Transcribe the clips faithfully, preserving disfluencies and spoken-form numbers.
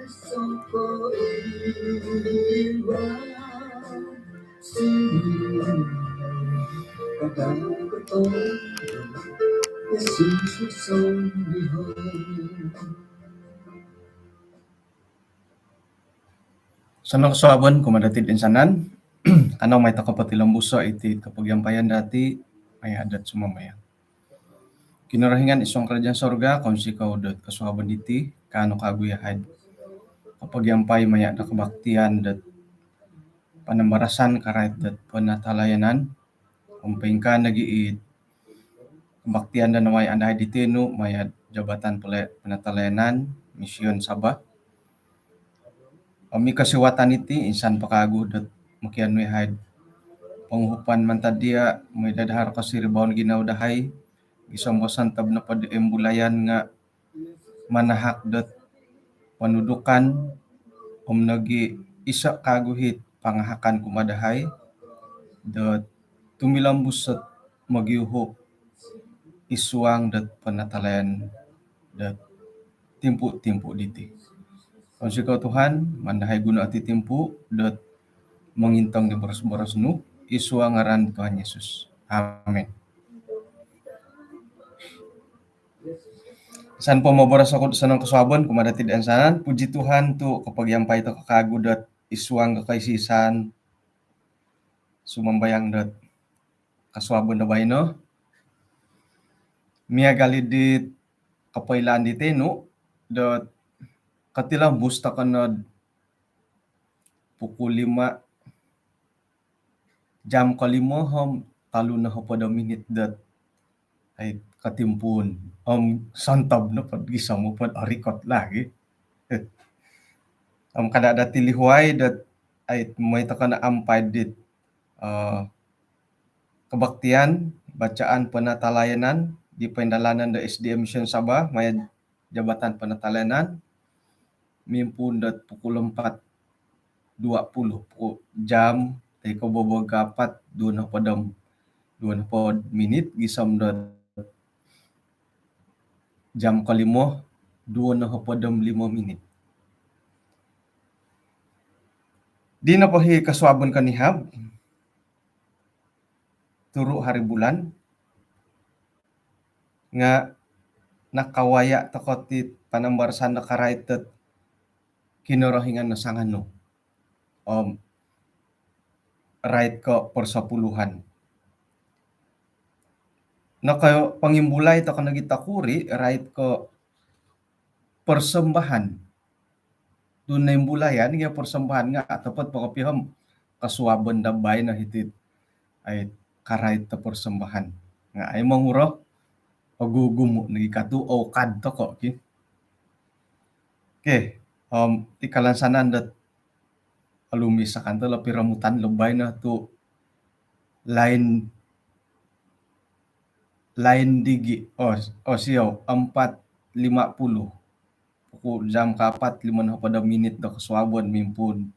Osonong kosuabon kumaa dati toinsanan. Kanou mai tokou potilombuso iti kopogiampayan dati maya dot sumambayang. Kinorohingan id suang kerajaan sorga, kounsikou dot kosuabon diti, kaanu kagu yahai kopogiampai maya do kebaktian dot panambarasan karait dot penatalayanan, om poingkaa nogi i kebaktian do nawayaan dahai diti nu maya Jabatan Pela-, Penatalayanan Mission Sabah. Om i kosiwatan iti insan po kagu dot mokianu yahai ponguhupan mantad dia, mooi do haro kosiribaon ginawo dahai, gisom do sontob nopo do imbulayan nga manahak dot pontudukan, om nogi iso kagu it pangahakan kumaa dahai dot tumilombus dot mogiuhup id suang dot penatalayanan dot timpu-timpu diti. Kounsikou Tuhan, maan dahai guno iti timpu dot mongintong di boros-boros nu, id suang ngaran Tuhan Yesus. Amin. Insan po moboros oku do osonong kosuabon kumaa dati toinsanan. Puji Tuhan tu kopogiampai tokou kagu dot id suang do koiso-iso sumambayang dot kosuabon do baino. Miagal i dit kopoilaan diti nu dot kotilombus tokou no pukul lima, jam kolimo om tolu nohopod o minit dot, ai, kotimpuun. Om sontob nopo do gisom nopo do orikot lagi. Om kada dati lihuai dot, ai, mooi tokou no ampai dit, eh, kebaktian bacaan penatalayanan di poindalanan do S D A Mission Sabah maya Jabatan Penatalayanan, mimpuun dot pukul empat dua puluh, pukul jam, toi ko bobo kaapat, duo nohopod om, duo nohopod minit, gisom dot jam kolimo, duo nohopod om limo minit. Di nopo i kosuabon konihab, turu hari bulan, nga nakawaya tokou ti panambarasan do karait dot Kinorohingan no sanganu. Om rait ko persepuluhan. Nokopongimbulai tokou nogi tokuri rait ko persembahan. Tu noimbulayan nga persembahan nga otopot po kopio om kosuabon do baino hiti, ai, karait do persembahan. Nga ai monguro, ogumu-gumu nogi ka tu, okon tokou ki. Okey, om, ti kalansanan dot olumis akan tu lo piromutan lo baino tu lain, lain digi, oh, oh, siou, empat lima puluh. Pukul jam kaapat, limo nohopod o minit do kosuabon mimpuun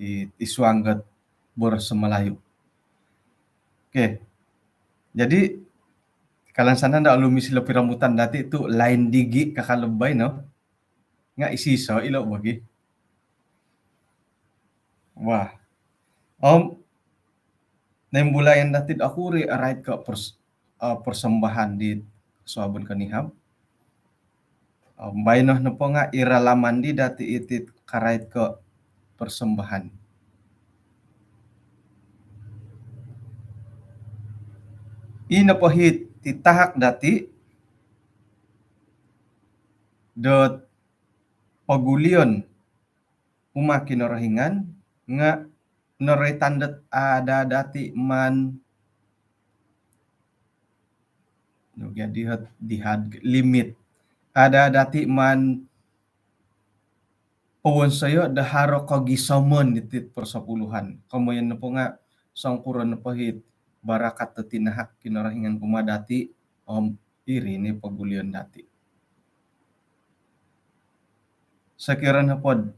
i, id suang dot boros Melayu. Okey. Jadi, kalansanan do olumis ilo piromutan dati tu lain digi ka ka lo baino. Nga isoiso ilo bagi. Wah. Om, noimbulayan dati do okuri rait ko pers-, eh, persembahan di kosuabon konihab. Om, baino nopo nga iralaman di dati iti karait ko persembahan. I nopo hiti tahak dati dot pogulion kumaa Kinorohingan nga noroitan dot ada dati maan, jadi hot dihad limit. Ada dati maan powonsoyo do haro kogisomon diti persepuluhan. Komoyon nopo nga songkuro nopo hiti barakat do tinahak Kinorohingan kumaa dati, om, iri no pogulion dati. Sokiro nopo do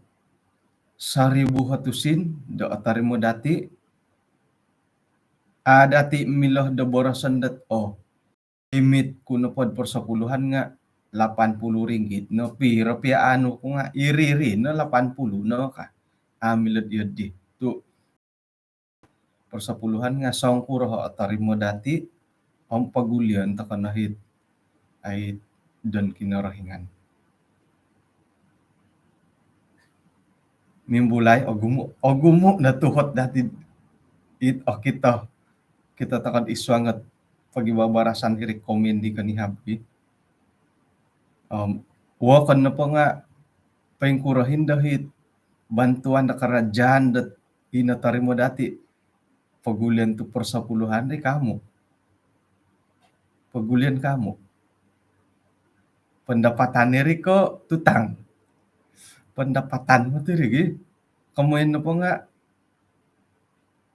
soribu o tusin do otorimo dati, a dati milo do boroson dot, oh, limit ku nopo do persepuluhan nga lapan puluh ringgit no, piro pia anu ku nga iri-iri no lapan puluh no ka. Amilod iyo di tu persepuluhan nga songkuro ho otorimo dati om pogulion toko no hit ai don Kinorohingan. Mimbulai ogumu, ogumu no tuhot dati it okito, kita tokod isuangot pagi babarasan hiri komen di konihab ki. Om wokon nopo nga poingkuro hindo hit bantuan do karajaan dot ino torimo dati, pogulion tu persepuluhan ri kamu. Pogulion kamu. Pendapatan iri ko tutang. Pendapatan mati ri gi. Komoyon nopo nga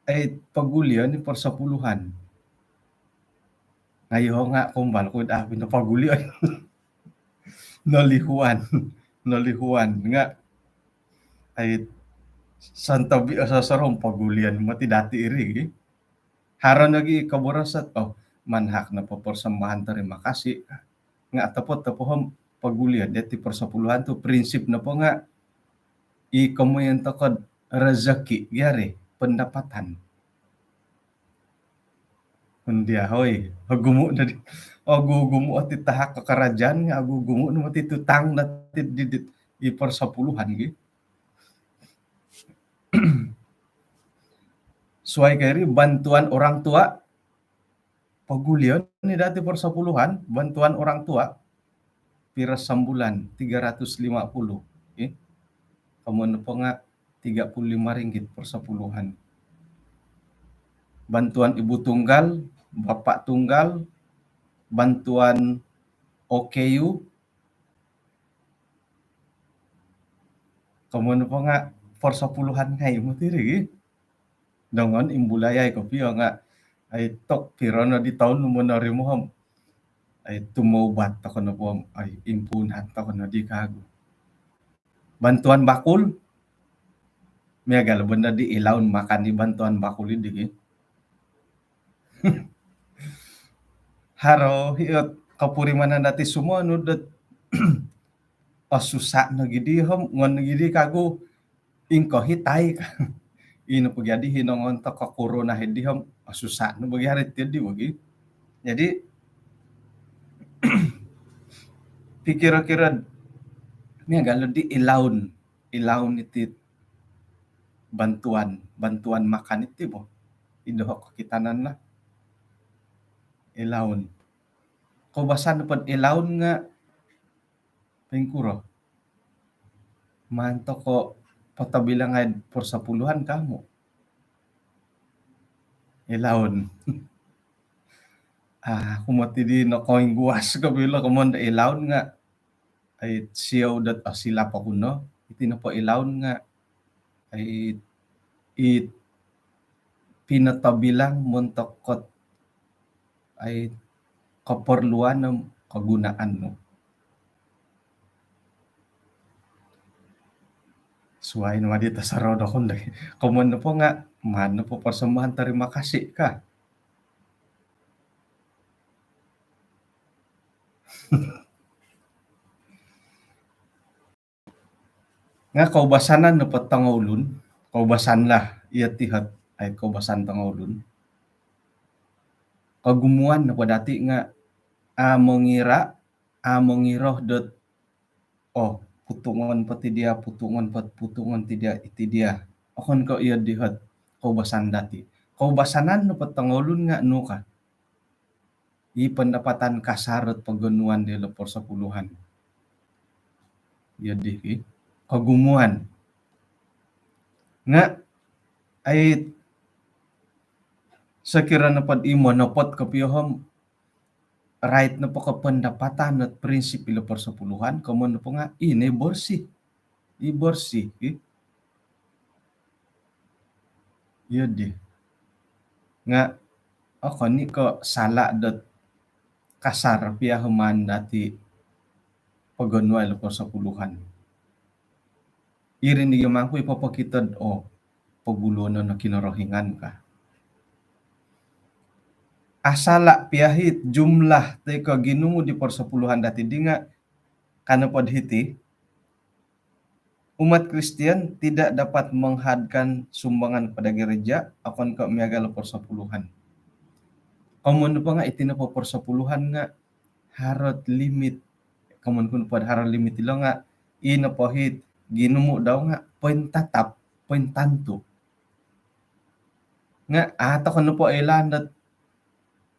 ai pogulion ni persepuluhan. Nga iyo nga kombal ku dah pinopogulion. Nolihuan. Nolihuan nga ai santabi osorou pogulion mati dati iri gi. Haro nogi koborosot, oh, manahak nopo persembahan terima kasih. Nga otopot topo om pogulion dati persepuluhan tu prinsip nopo nga i komoyon tokod rezeki gia ri, pendapatan. Ndia hoi, ogumu dadi, ogumu oti tahak karajaan nga ogumu no mati tutang dati di, di, i persepuluhan gi. Suai ko iri bantuan orang tua, pogulion ni dati persepuluhan, bantuan orang tua, piro sambulan, tiga ratus lima puluh. Okey. Komoyon nopo nga tiga puluh lima ringgit persepuluhan. Bantuan ibu tunggal, bapa tunggal, bantuan O K U, komoyon nopo nga persepuluhan ngai mati ri gi. Dongon imbulai ai kopio nga ai tok piro no di toun monorimo om ai tumoubat toko nopo om ai impuunan toko no di kagu. Bantuan bakul, miagal bo no di ilaun makan di bantuan bakul di gi. Haro hiot kopurimanan dati sumonu dot osusa nogi di om ngon nogi di kagu ingko hitai ka. Ino po gia di hinongon toko korona hidi om osusa no bagi hari ti di bagi. Jadi pikiro-kiro miagal di ilaun, ilaun iti bantuan, bantuan makan iti bo. Indo ho kokitanan lah. Ilaun. Koubasan pod ilaun nga poingkuro. Maan toko potobilang ai persepuluhan kamu. Ilaun. Ah, aku mati di nokoingguas kopio komoyon do ilaun nga ai siou dot osilap oku no. Iti nopo ilaun nga ai it pinotobilang montok kot ai keperluan om kegunaan nu. Suai no madi tosoro dokon dai. Komoyon nopo nga maan nopo persembahan terima kasih ka. Nga koubasanan nopo tongoulun, koubasan lah, iyo ti hot ai koubasan tongoulun. Kogumuan nopo dati nga a mongira, a mongiro dot oh, putungon po ti dia, putungon po, putungon ti dia, iti dia. Okon ko iyo di hot koubasan dati. Koubasanan nopo tongoulun nga nu ka. I pendapatan kasar ot pogonuan dilo persepuluhan. Iyo di ki kogumuan. Nga ai sokiro nopo di monopot kopio om rait nopo ko pendapatan ot prinsip ilo persepuluhan, komoyon nopo nga i no i bersih. I bersih ki. Iyo di. Nga okon i ko sala dot kasar pia maan dati pogonua ilo persepuluhan. Iri ni gi mangku i popokito dot oh, poguluon no Kinorohingan ka. Asala pia it jumlah toi ko ginumu di persepuluhan dati di nga Ka nopo do hiti, umat Kristian tidak dapat menghadkan sumbangan kepada gereja, okon ko miagal persepuluhan. Komoyon nopo nga iti nopo persepuluhan nga haro limit. Komoyon ku nopo haro limit ilo nga, i nopo it ginumu dau nga pointatap, pointantu. Nga, ah, tokou nopo oilaan dot,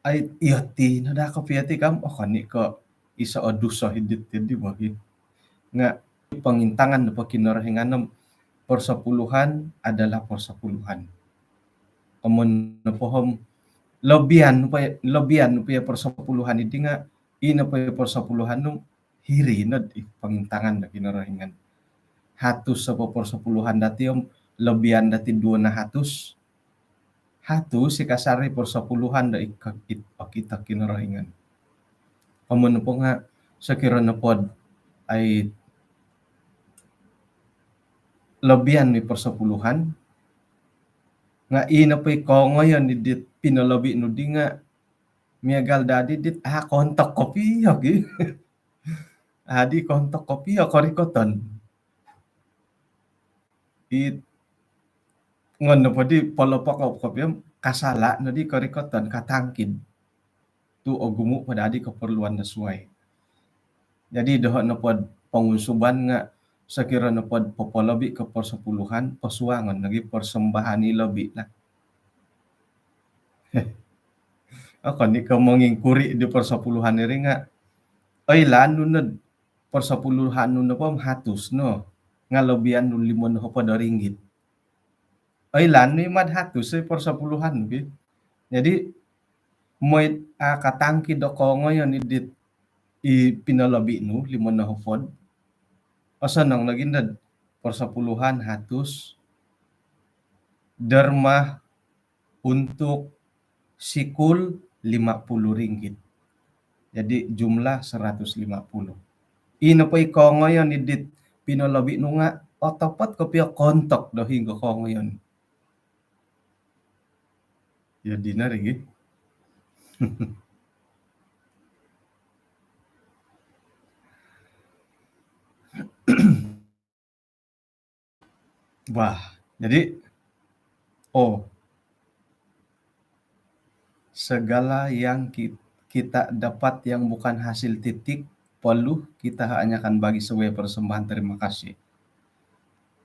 ai, iti no daa kopio ti kam, oh, okon i ko iso o duso hiti di bagi. Nga, pongintangan nopo Kinorohingan om persepuluhan adalah persepuluhan. Komoyon nopo om, lobian nopo, lobian nopo persepuluhan iti nga, i nopo persepuluhan tu hiri no id pongintangan do Kinorohingan. Hatus nopo persepuluhan dati om lobian dati duo nahatus. Hatus i kasari persepuluhan do iko-, it-, okito Kinorohingan. Komoyon nopo nga, sokiro nopo do, ai, lobian di persepuluhan, nga i nopo i kongoyon di dit pinolobi nu di nga miagal daa di dit, ah, kontok kopio gi. Adi kontok kopio korikoton. It ngon nopo di polopok kopio, kasala no di korikoton, katangkid. Tu ogumu po daa di keperluan do suai. Jadi, doho nopo do pongunsuban nga sokiro nopo do popolobi ko persepuluhan, posuangon lagi persembahan i lobi lah. Okon i ko mongingkuri di persepuluhan iri nga, oilaan nu no persepuluhan nu nopo hatus no, nga lobian nu limo nohopod do ringgit. Oilaan nu i mad hatus i persepuluhan, ki. Jadi, mooi, ah, katangkid do kongoyon i dit i pinolobi nu limo nohopod. Osonong lagi no do persepuluhan hatus, derma untuk sikul lima puluh ringgit. Jadi, jumlah seratus lima puluh. I nopo i kongoyon i dit pinolobi nu nga otopot kopio kontok do hinggo kongoyon. Ya, dino ri gi. Wah, jadi, oh, segala yang ki-, kita dapat yang bukan hasil titik, perlu kita hanya akan bagi sebagai persembahan terima kasih.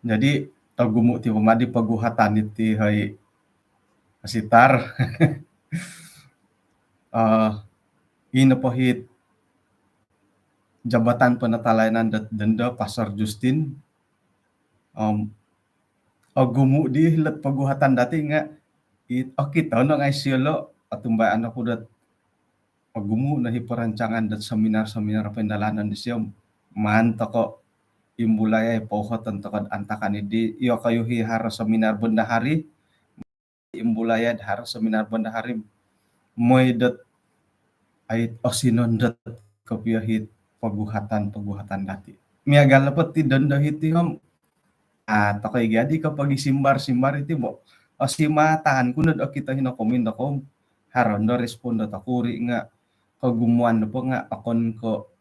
Jadi, ogumu ti pama di poguhatan iti, hai Sitar. Eh, i nopo it Jabatan Penatalayanan dot dondo, Pastor Justin, om ogumu di hilo'd poguhatan dati nga, it, okito no ngai sio lo, otumbayaan oku dot ogumu no i perancangan dot seminar-seminar pendalanan disio. Maan toko imbulai, pouhoton toko antakan di, iyokoyu i haro seminar bendahari, imbulai do haro seminar bendahari, mooi dot, ai, osinondot kopio it poguhatan-poguhatan dati. Miagal nopo ti dondo hiti om, ah, toko i gia di ko pogisimbar-simbar iti bo. Osimataan ku no do okito hino komen dokoyu om, haro no respon do tokuri nga kogumuan nopo nga okon ko,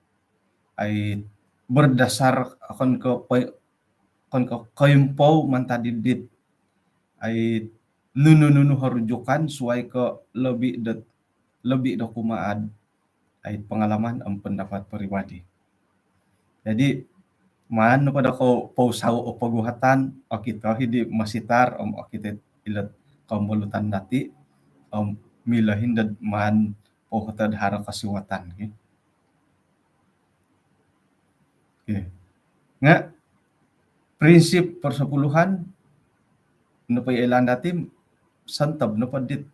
ai, berdasar, okon ko poi-, okon ko koimpou mantad di dit, ai, nunu-nunu o rujukan suai ko lobi do, lobi do kumaa do, ai, pengalaman om pendapat peribadi. Jadi, maan nopo do ko pousau o poguhatan, okito i di Masitar om okito ilot kombolutan dati, om milo i do maan pouhoto do haro kosiwatan, ki. Okey. Nga prinsip persepuluhan nopo i oilaan dati, sontob nopo dit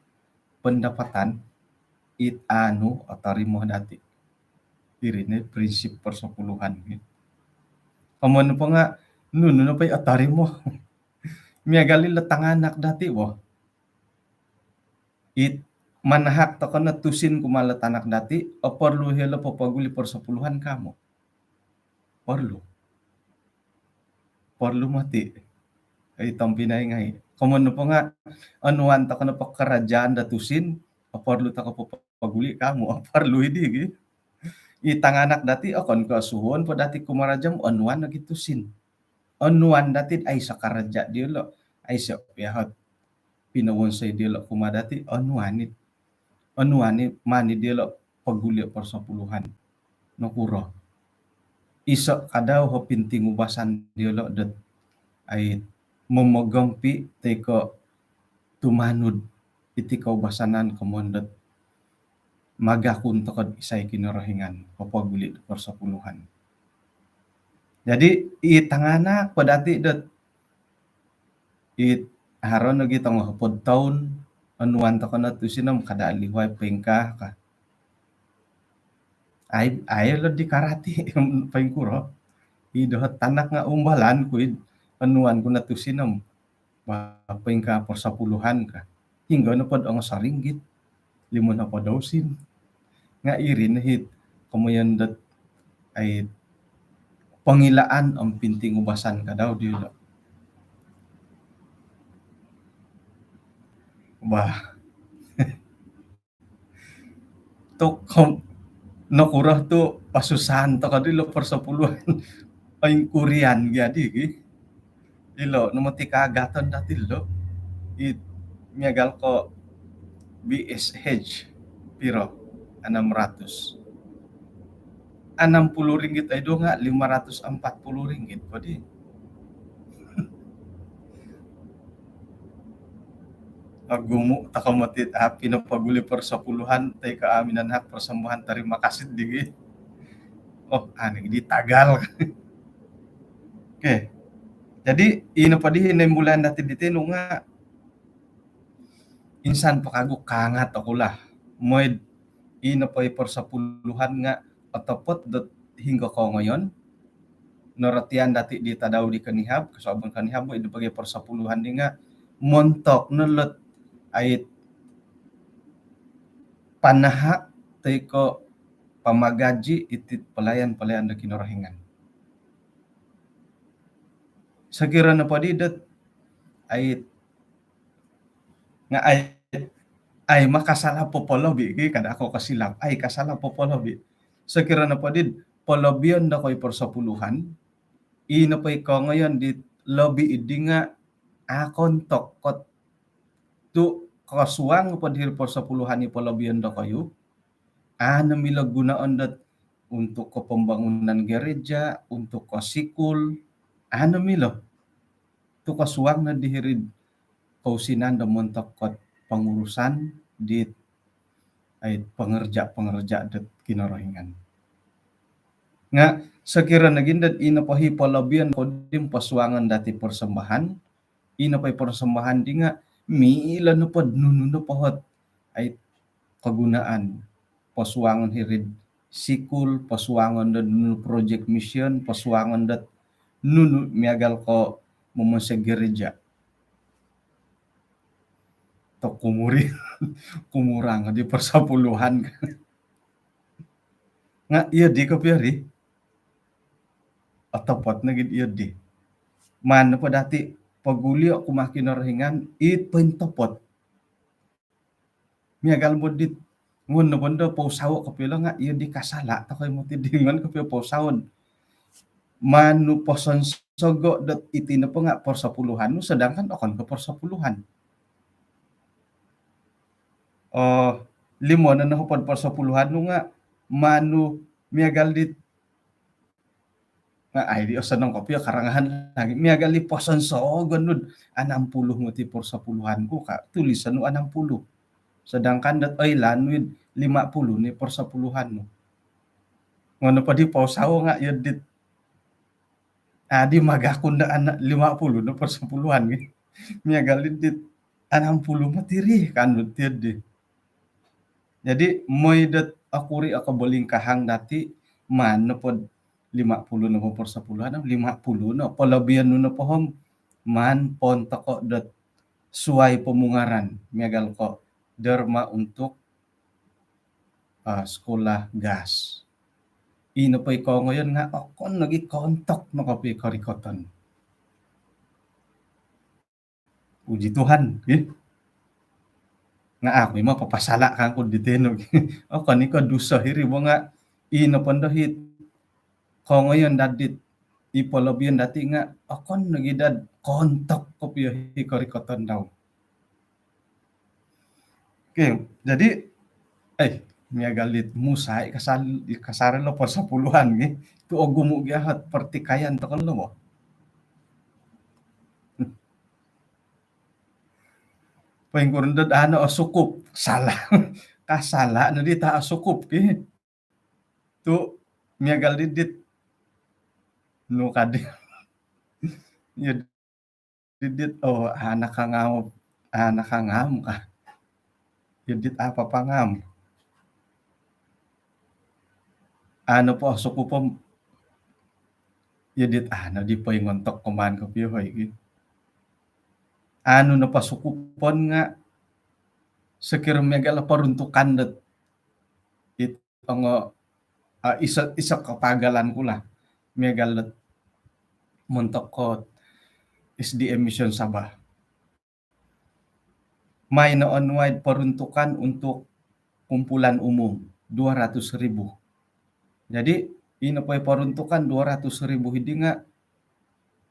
pendapatan, it anu otorimo dati. Iri no prinsip persepuluhan, ki. Komoyon nopo nga, nunu nopo i otorimo. Miagal ilo tanganak dati bo. It manahak toko no tusin kumaa lo tanak dati, oporlu iyolo popoguli persepuluhan ka amu? Porlu. Porlu moti. Ai, tompinai ngai. Komoyon nopo nga, onuan toko no pekerajaan do tusin, oporlu toko popoguli ka amu? Oporlu i di gi. I tanganak dati, okon ko suhuon po dati kumarajam, onuan nogi tusin. Onuan dati, aiso karaja diolo, aiso piahot pinowonsoi diolo kumaa dati, onuan i, onuan i, mani diolo poguli persepuluhan. Nokuro? Iso kadau ho pinting ubasan diolo dot ai momogompi toi ko tumanud iti koubasanan komoyon dot magakun tokou isai Kinorohingan, popoguli do persepuluhan. Jadi, i tanganak po dati dot i haro nogi tongo hopod toun, onuan tokou no tusin om kada lihuai poingkaa ka. Ai, ai lo di karati poingkuro. I doho tanak nga umbalan ku i, onuan ku no tusin om ba, poingkaa persepuluhan ka. Hinggo nopo do ongo soringgit, limo nopo do usin. Nga iri no hiti komoyon dot ai pongilaan om pinting ubasan kadau diolo. Bah. Tu kom-, nokuro tu pasusahan tokou dilo persepuluhan. Poingkurian gia di gi. Ilo no moti kaagaton dati lo. I miagal ko B S H piro? Enam ratus. Enam puluh ringgit ai do nga lima ratus empat puluh ringgit po di. Ogumu tokou moti, ah, pinopoguli persepuluhan, toi ko, ah, minanahak persembahan terima kasih di gi. Oh, ani di tagal. Okey. Jadi, ino po di ino bulan dati di tinu nga insan po kagu kaangat oku lah. Mooi ino po i persepuluhan nga otopot dot hinggo kongoyon. Norotian dati di tadau di konihab, kosuabon konihab, ino po i persepuluhan di nga montok no lot ai panahak toi ko pamagaji iti pelayan-pelayan do Kinorohingan. Sokiro nopo di dot ai nga ai, ai makasalah popolobi gi, kada oku kosilap, ai kasalah popolobi. Sokiro nopo di polobion dokoyu persepuluhan, ino po i kongoyon di lobi di nga okon tokou tu kosuang po diri persepuluhan i polobion dokoyu, au no milo gunoon dot untuk ko pembangunan gereja, untuk ko sikul, au no milo. Tu kosuang no diri kousinan do montok ko pengurusan di ai pengerja-pengerja dot Kinorohingan. Nga sokiro nogi dot ino po i polobion ko di posuangon dati persembahan, ino po i persembahan di nga milo nopo do nunu nopo ot ai kegunaan. Posuangon hiri do sikul, posuangon do nunu projek mission, posuangon do nunu miagal ko momonsoi gereja. Tu kumuri, kumurang di persepuluhan. Nga iyo di kopio ri. Otopot nogi iyo di. Maan nopo dati pogulio kumaa Kinorohingan, it pointopot. Miagal bo dit, ngon nopo do pousawo kopio lo nga iyo di kasalah tokou moti di ngon kopio pousawo. Maan nu posonsogo dot iti nopo nga persepuluhan nu, sedangkan okon ko persepuluhan. Oh, limo no nohopod persepuluhan nu nga maan nu miagal dit nga ai di osonong kopio karangahan lagi. Miagal di posonsogon nu do enam puluh moti persepuluhan ku ka, tulisan nu enam puluh. Sedangkan dot oilaan nu id lima puluh ni persepuluhan nu. Ngon nopo di pousawo nga iyo dit. Adi magakun do ana lima puluh no persepuluhan gi. Miagal di dit enam puluh moti ri kan nu tiyo di. Jadi, mooi dot okuri o kobolingkaangan dati, maan nopo do lima puluh nopo persepuluhan, lima puluh no, polobion nu nopo om maan poon tokou dot suai pomungaran, miagal ko derma untuk, ah, sekolah gas. Ino po i kongoyon nga okon nogi kontok no kopio korikoton. Puji Tuhan, gi. Nga oku i mapapasala kangku di tinu. Okon i ko duso hiri bo nga ino pondo hit kongoyon dot dit i polobion dati nga okon nogi dot kontok kopio hi korikoton dau. Okey, jadi, eh, miagal dit Musa i kasal-, i kasari lo persepuluhan gi. Tu ogumu gia hot pertikaian tokou lo bo. Poingkuro dot ano osukup. Salah. Kasala no di ta osukup ki. Tu miagal didit. Nu kadi. Ya didit, oh, anak kangam, anak kangam kah. Ya dit apa pangam. Ano po sukupom. Ya dit ano di poingontok koman kopio hoi ki. Ano no pasukupon nga sekira miagal peruntukan dot it ongo, ah, iso, iso kapagalan ku lah. Miagal dot montok ko S D M Mission Sabah. Main on wide peruntukan untuk kumpulan umum, dua ratus ribu. Jadi, ino poi peruntukan dua ratus ribu hidi nga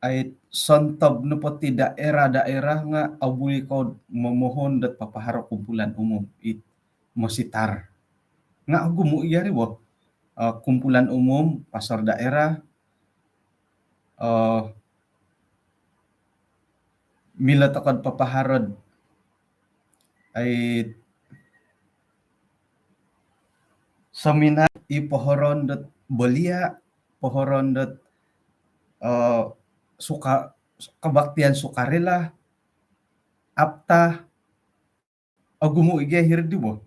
ai sontob nopo ti daerah-daerah nga obuli ko momohon dot papaharo kumpulan umum it mositar. Nga ogumu iya ri bo. Eh, kumpulan umum, pastor daerah, eh, milo tokod papaharod ai seminar i pohoron dot belia, pohoron dot, eh, suka, kebaktian sukarela, apta, ogumu i gia hiri di bo.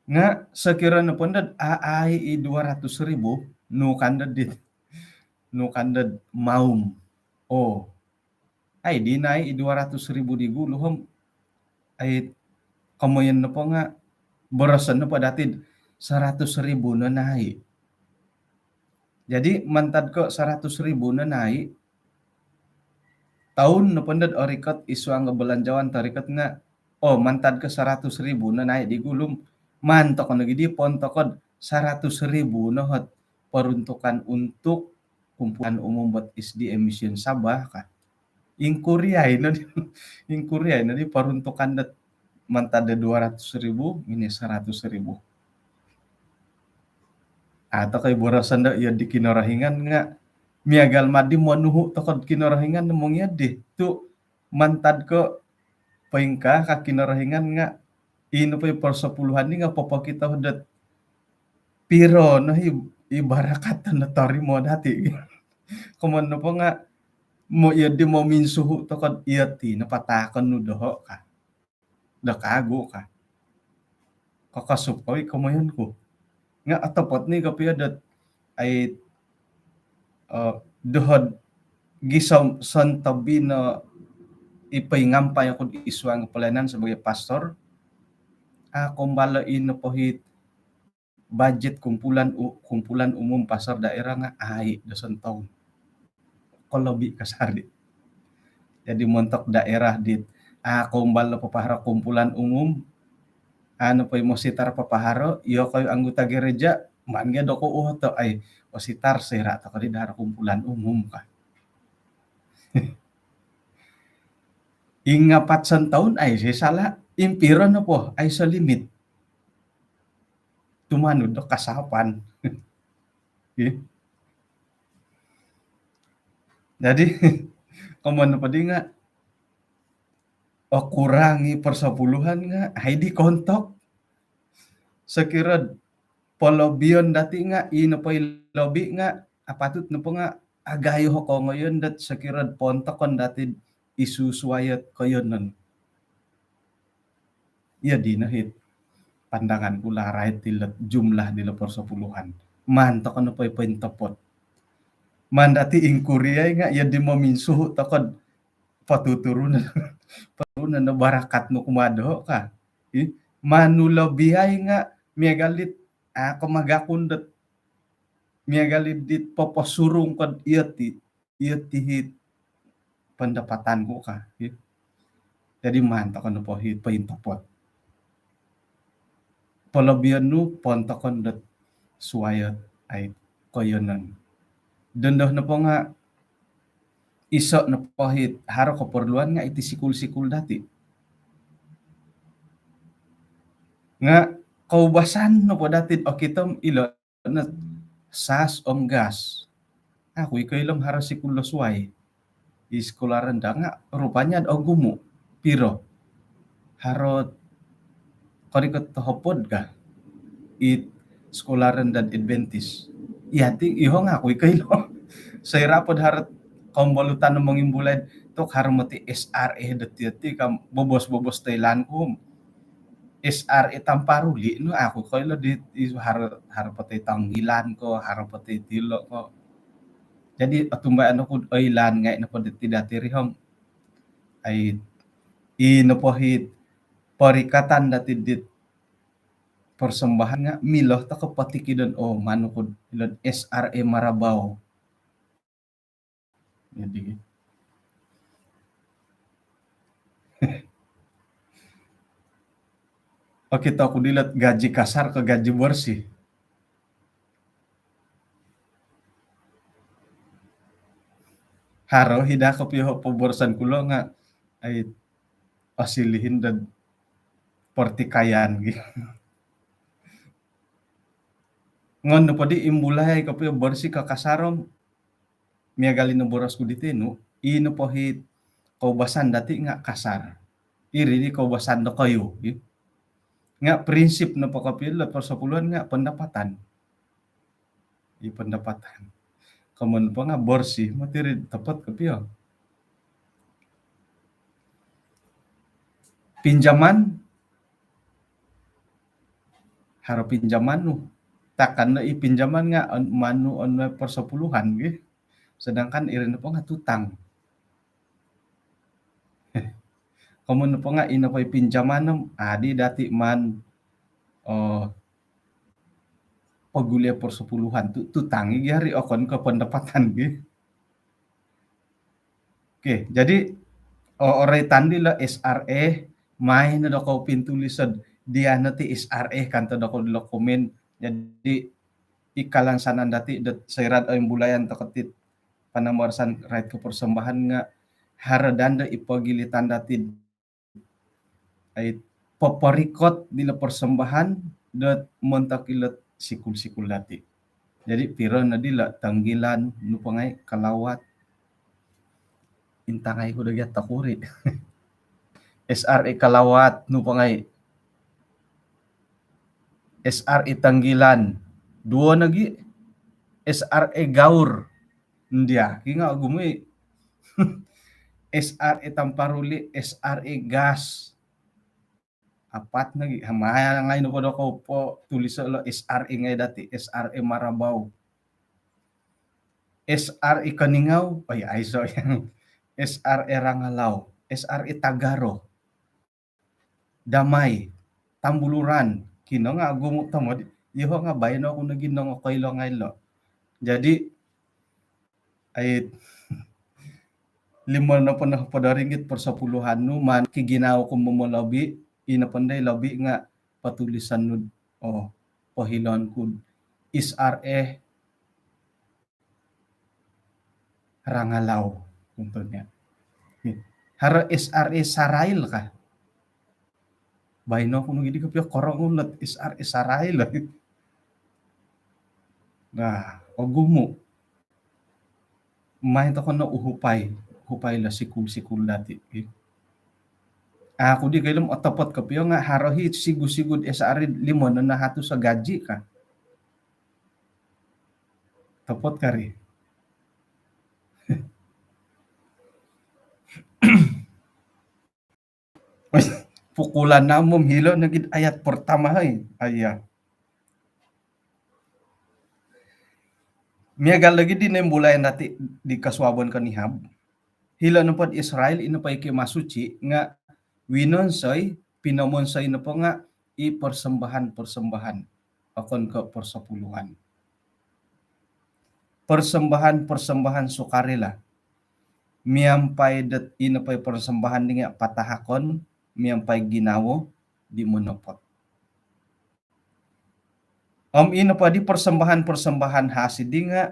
Nga sekira nopo dot aai i dua ratus ribu, nu kan dot dit, nu kan dot maum. Oh. Ai di nai i dua ratus ribu di gulu hom. Ai komoyon nopo nga boroson nopo dati seratus ribu no nai. Jadi mantad ko seratus ribu no nai, toun nopo dot orikot id suang belanjaan torikot nga, oh, mantad ko seratus ribu no nai di gulu om, maan toko nogi di pontokod seratus ribu no hot peruntukan untuk kumpulan umum buat S D M Mission Sabah ka. Ingkuri ai no di, ingkuri ai no di peruntukan dot mantad do dua ratus ribu, ini seratus ribu. Atau kai boroson do iya di Kinorohingan nga miagal madi monuhu tokod Kinorohingan mong iya di. Tu mantad ko poingkaa ka Kinorohingan nga ino poi persepuluhan ni nga popokito dot piro no i, i barakat no torimo dati. Komoyon nopo nga mo iya di mominsuhu tokod iya ti no pataakon nu doho ka. Do kagu ka. Kokosup oi komoyon ku. Nga otopot ni kopio dot ai, eh, dohod gisom sontobi no i poingampai oku id suang pelayanan sebagai pastor. Ah, kombalo ino pohit bajet kumpulan u-, kumpulan umum pastor daerah nga ai do sontoun. Kolobi kasari. Jadi montok daerah dit, ah, kombal papaharo kumpulan umum, anu poi mositar papaharo, iyo koi anggota gereja, maan gia doko uhoto ai, ositar sera toko di dahar kumpulan umum ka. Ingapat sontoun ai, si salah, impiro nopo ai, solimit. Tumanud do kasapan. Ih. Jadi, komoyon nopo di nga, okurangi persepuluhan nga, ai di kontok. Sekira polobion dati nga, ino poi lobi nga, apatut nopo nga, agayo ho kongoyon dot sekira pontokon dati isusuai ot koyonon. Iya dino hit pandangan ku larait dilo jumlah dilo persepuluhan. Maan toko no poi pointopot. Maan dati ingkuri ai nga iya di mominsuhu tokod patuturunan, paturunan no barakat nu kumaa doho ka. Ih, maan nu lobi ai nga miagal dit, ah, komagakun dot miagal dit poposurung kod iya ti, iya ti hit pendapatan ku ka, ih. Jadi maan toko no po hit pointopot. Polobion nu pontokon dot suai ot ai koiyonon. Dondo nopo nga' iso' nopo hit haro koporluan nga' iti sikul-sikul dati'. Nga' koubasan nopo dati' okito om ilo' no sas om gas. Aku i' koilo om haro sikul do suai i sekolah rendah nga' rupanya ogumu'. Piro? Haro korikot do hopod kah i sekolah rendah Adventist? Iya ti, iyoho' nga' aku i' koilo. Soira' pod haro kombolutan do mongimbulai tu' haro moti S R A do tiyo ti kam bobos-bobos toilaan ku. S R A Tamparuli no aku koilo di, di haro, haro po toi Tanggilan ko, haro po toi Tilo ko. Jadi otumbayaan oku oilaan ngai' nopo diti dati' ri om ai, i nopo hit porikatan dati' dit persembahan nga' milo toko' potikidon, oh, manu ku ilo S R A Marabau. Jadi, okito ku dilo gaji kasar ko gaji bersih. Haro hi daa kopio poborosan ku lo nga' ai, osilihin do pertikaian gi. Ngon nopo di imbulai kopio bersih ko kasar om miagal i noboros ku di tinu, i nopo hit koubasan dati' nga' kasar. Iri di koubasan dokoyu, i. Nga' prinsip nopo kopio lo persepuluhan nga' pendapatan. I pendapatan. Komoyon nopo nga' bersih, moti iri topot kopio. Pinjaman, haro pinjaman nu. Takan no i pinjaman nga' on, manu on persepuluhan gi. Sedangkan iri nopo nga' tutang. Komoyon nopo nga' ino po i pinjaman om adi dati' maan, oh, poguli persepuluhan tu' tutang i' gi hari okon ko pendapatan gi. Okey, jadi, o, oroitan dilo S R A, mai no dokou pintulis do diya' no ti S R A kanto dokou dilo komen. Jadi, i kalansanan dati' dot soira' do imbulayan toko' ti panambarasan rait ko persembahan nga' haro daa do i pogilitan dati' ai poporikot dilo persembahan dot montok ilo sikul-sikul dati'. Jadi piro no dilo Tanggilan, nu po ngai', Kalawat. Intangai ku do gia tokuri. S R A Kalawat, nu po ngai'. S R A Tanggilan, duo nogi. S R A Gaur, ndia ki nga' ogumu i'. S R A Tamparuli, S R A Gas, apat nogi. Hama ngai' nopo dokou potuliso' lo S R A ngai' dati', S R A Marabau. S R A Keningau, oi, aiso yang. S R A Rangalau, S R A Tagaro, Damai, Tambuluran, kino nga' ogumu' tomod, iyoho' nga' baino ku nogi nongokoilo ngai' lo. Jadi, ai, limo nopo nohopod do ringgit persepuluhan nu, maan ki ginawo ku momolobi, ino po ndai lobi nga' potulisan nu, oh, pohiloon ku S R A Rangalau, contohnya. Haro S R A Sarail kah? Baino ku nogi di kopio korongou no S R A Sarail. Nah, ogumu'. Mai toko' no uhupai, uhupai lo sikul-sikul dati'. Aku di koilo om otopot kopio nga' haro hi sigu-sigu S R A limo no nahatus o gaji kah. Topot kari. Pukul anam om hilo nogi ayat pertama, hai. Aiya. Miagal nogi di noimbulai dati' di kosuabon konihab. Hilo nopo Israel, ino po i kemah suci nga' winonsoi, pinomonsoi nopo nga' i persembahan-persembahan, okon ko' persepuluhan. Persembahan-persembahan sukarela. Miampai dot ino po i persembahan di nga' patahakon, miampai ginawo di monopot. Om ino po di persembahan-persembahan hasil di nga,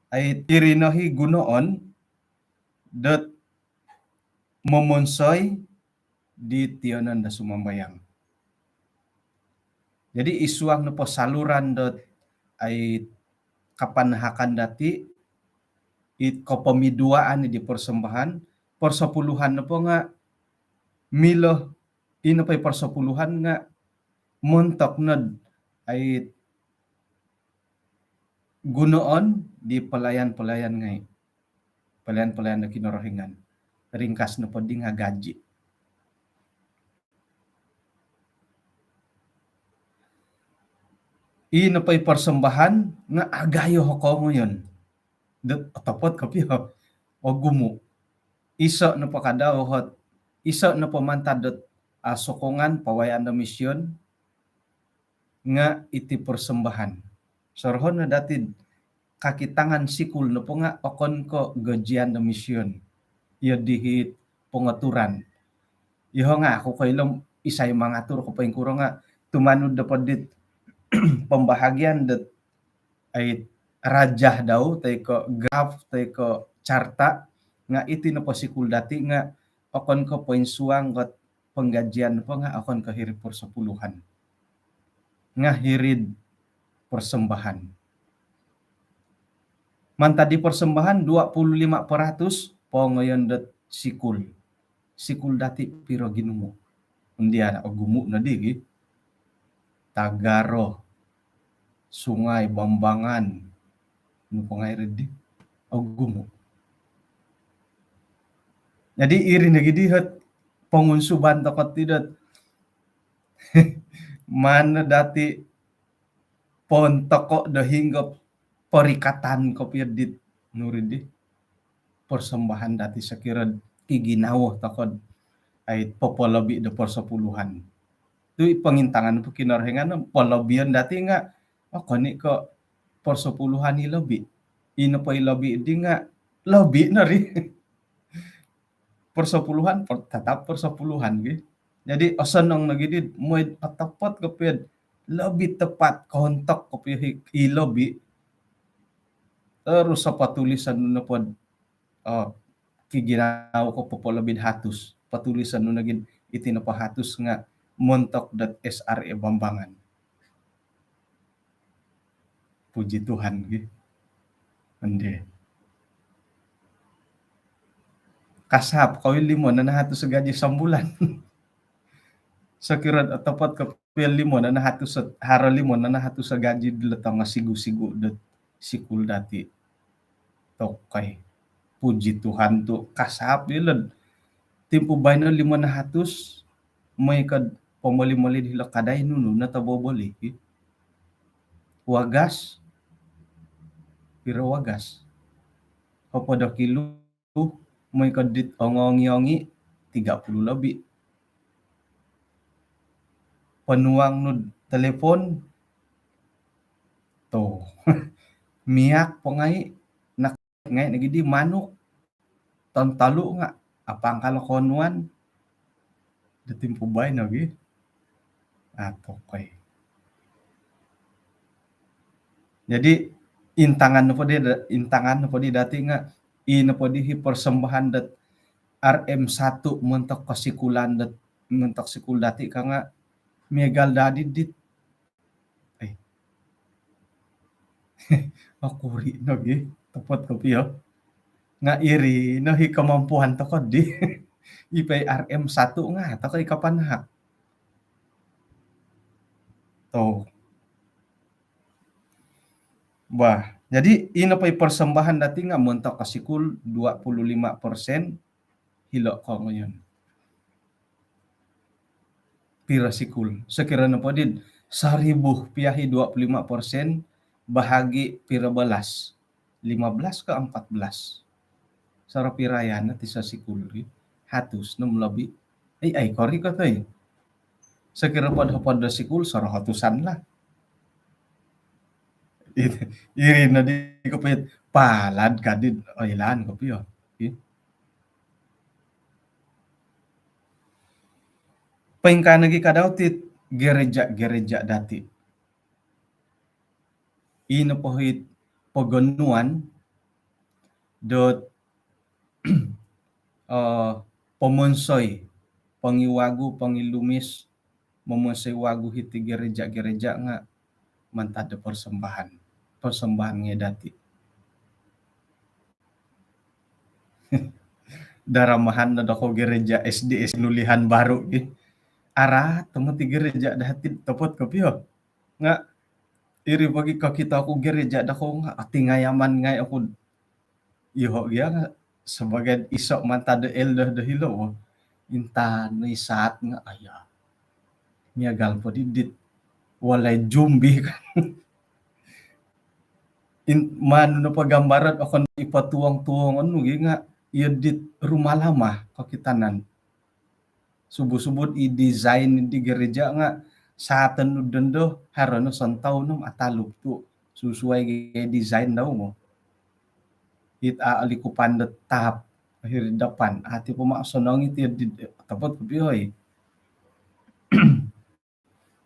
ai, iri no hi gunoon dot momonsoi di tiyonon do sumambayang. Jadi id suang nopo saluran dot, ai, kapanahakan dati, it kopomiduaan di persembahan, persepuluhan nopo nga milo, ino po i persepuluhan nga montok nod, ai, gunoon di pelayan-pelayan ngai. Pelayan-pelayan do Kinorohingan. Ringkas nopo di nga gaji. Ino po i persembahan nga agayo ho kongoyon. Dot otopot kopio. Ogumu. Iso nopo kadau hot, iso nopo mantad dot, ah, sokongan pawayaan do mission nga iti persembahan. Sorohon no dati kakitangan sikul nopo nga okon ko gajian do mission. Iyo di hi pengaturan. Iyo nga aku koilo isai mangatur ko poingkuro nga tumanud do po dit pembahagian dot, ai, rajah dau, toi ko graf, toi ko carta, nga iti nopo sikul dati nga okon ko poinsuang kot penggajian nopo nga okon ko hiri'd persepuluhan. Nga hiri'd persembahan. Mantad di persembahan dua puluh lima peratus pongoyon dot sikul. Sikul dati piro ginumu? Ndia, ogumu nodi gi. Tagaro, Sungai Bambangan, nu po ngai ri di, ogumu. Jadi iri nogi di hot pongunsuban toko ti dot maan no dati pontoko do hinggo porikatan kopio dit nu ri di persembahan dati sokiro ki ginawo toko, ai, popolobi do persepuluhan. Tu i pongintangan po Kinorohingan, polobion dati nga okon i ko persepuluhan i lobi. Ino po i lobi di nga lobi no ri. Persepuluhan, per-, tetap persepuluhan gi. Jadi osonong nogi di mooi otopot kopio, lebih tepat kontok kopio hi, i lobi. Terus apa tulisan nopo, oh, ki ginawo ko popolobi hatus. Patulisan nu nogi iti nopo hatus nga montok dot S R A Bambangan. Puji Tuhan gi. Ande. Kasap kawin limo nana hatus gaji sambulan. Sokiro otopot kopio limo nana hatus, haro limo nana hatus gaji dilo tongo sigu-sigu dot sikul dati. Tokoi. Puji Tuhan tu kasap ilo. Timpu baino limo nana hatus, mooi ko pomoli-moli dilo kadai nunu no toboboli. Wagas. Piro wagas? Hopod o kilo, mooi ko dit ongo-ongi-ongi, tiga puluh lebih. Ponuang nu telefon, tu. Minyak po ngai, nak ngai nogi di manuk. Toun tolu nga apangkal konuan do timpu baino gi. Ah, tokoi. Jadi intangan nopo di, intangan nopo di dati nga, i nopo di hi persembahan dot R M satu montok kesikulan dot, montok sikul dati ka nga miagal dadi dit. Eh. Okuri nogi, topot kopio. Nga iri no hi kemampuan toko di. I po R M satu nga toko i kapanahak. Tu. Bah, jadi ino po i persembahan dati nga montok kesikul dua puluh lima persen, hilo kongoyon. Piro sikul? Sokiro nopo di saribu pia hi dua puluh lima persen, bahagi piro belas? Lima belas ke empat belas? Soro piro ya no ti sesikul ri? Hatus no melebi. Ai, ai, kori ko toi. Sokiro pod hopod do sikul, soro hatusan lah. Iri no di kopio palad kadi, oilaan kopio. Poingkaa nogi kadau ti gereja-gereja dati. ino po hit pogonuan dot eh, pomonsoi, pongiwagu, pongilumis, momonsoi wagu hiti gereja-gereja nga mantad do persembahan. Persembahan ngai dati. Daramahan no doko gereja S D S Nulihan Baru ki. Araat tomod ti gereja dati topot kopio. Nga iri bagi kokito ku gereja doko nga atingayaman ngai oku. Iyoho gia nga sebagai iso mantad do elder do hilo, oh. Intangai saat nga, aya. Miagal po di dit walai jumbi kan. In, manu no pagambaran okon ipatuong-tuong onu gi nga iyo dit rumah lama kokitanan. Subu-subu i design di gereja nga saat nu dondo haro no sontoun om atalup tu susuai gi design dau mo. It a alikupan do tap akhir depan. Ati po mak sonong iti di topot kopi oi.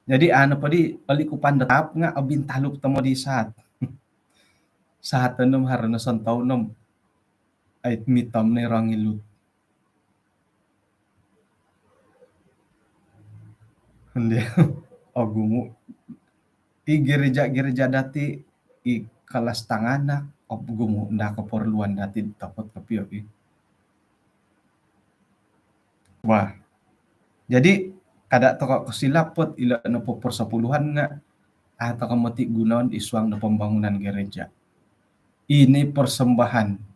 Jadi ano po di alikupan do tap nga abintalup tomo di saat. Saat nom haro no sontoun om. Ait mitom ni rongilut. Ondi ogumu. I gereja-gereja dati, i kelas tanganak, ogumu nda keperluan dati topot kopio ki. Wah. Jadi kada toko kosilap pot ilo nopo persepuluhan nga, ah, toko moti gunoon id suang do pembangunan gereja. Ini persembahan.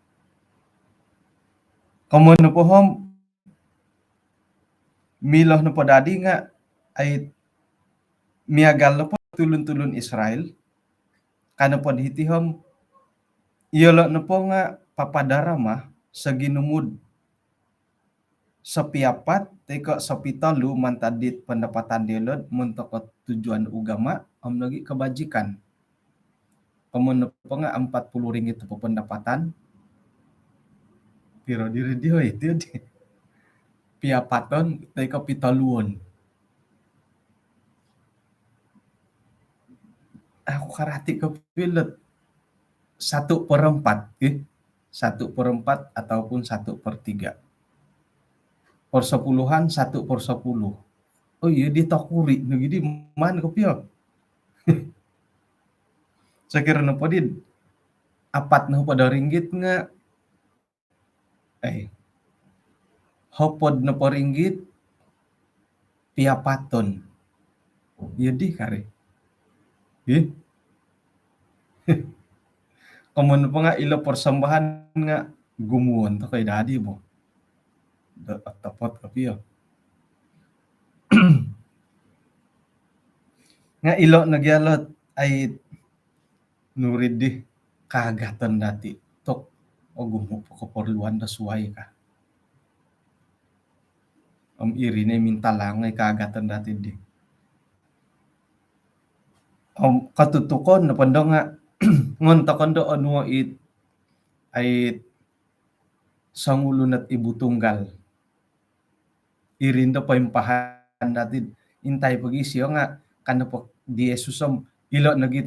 Komoyon nopo om milo nopo dadi nga ai miagal nopo tulun-tulun Israel. Ka nopo di hiti om iyolo nopo nga papadarama soginumud sopiapat toi ko sopitolu mantad dit pendapatan diolo montok tujuan ugama om nogi kebajikan. Komoyon nopo nga empat puluh ringgit po pendapatan. Piro diri dio itu di piapaton toi ko pitoluon. Aku karati kopio ilo satu per empat, eh. Satu per empat ataupun satu per tiga. Persepuluhan satu per sepuluh. Oh iya, di tokuri no gidi maan kopio. Sekira nopo di apat nopo do ringgit nga, eh, hopod nopo ringgit piapaton. Iya di kari. Ih. Komoyon nopo nga ilo persembahan nga gumuon toko i dadi bo. Do topot kopio. Nga ilo nogi ilo ai nuri di kaagaton dati. Tok ogumu po keperluan do suai ka. Om iri no mintalang ai kaagaton dati di. Om katutukon nopo ndo nga ngon tokon do onuo it ai songulun ot ibu tunggal. Iri ndo poimpahan dati, intai pogi sio nga ka nopo di Yesus om ilo nogi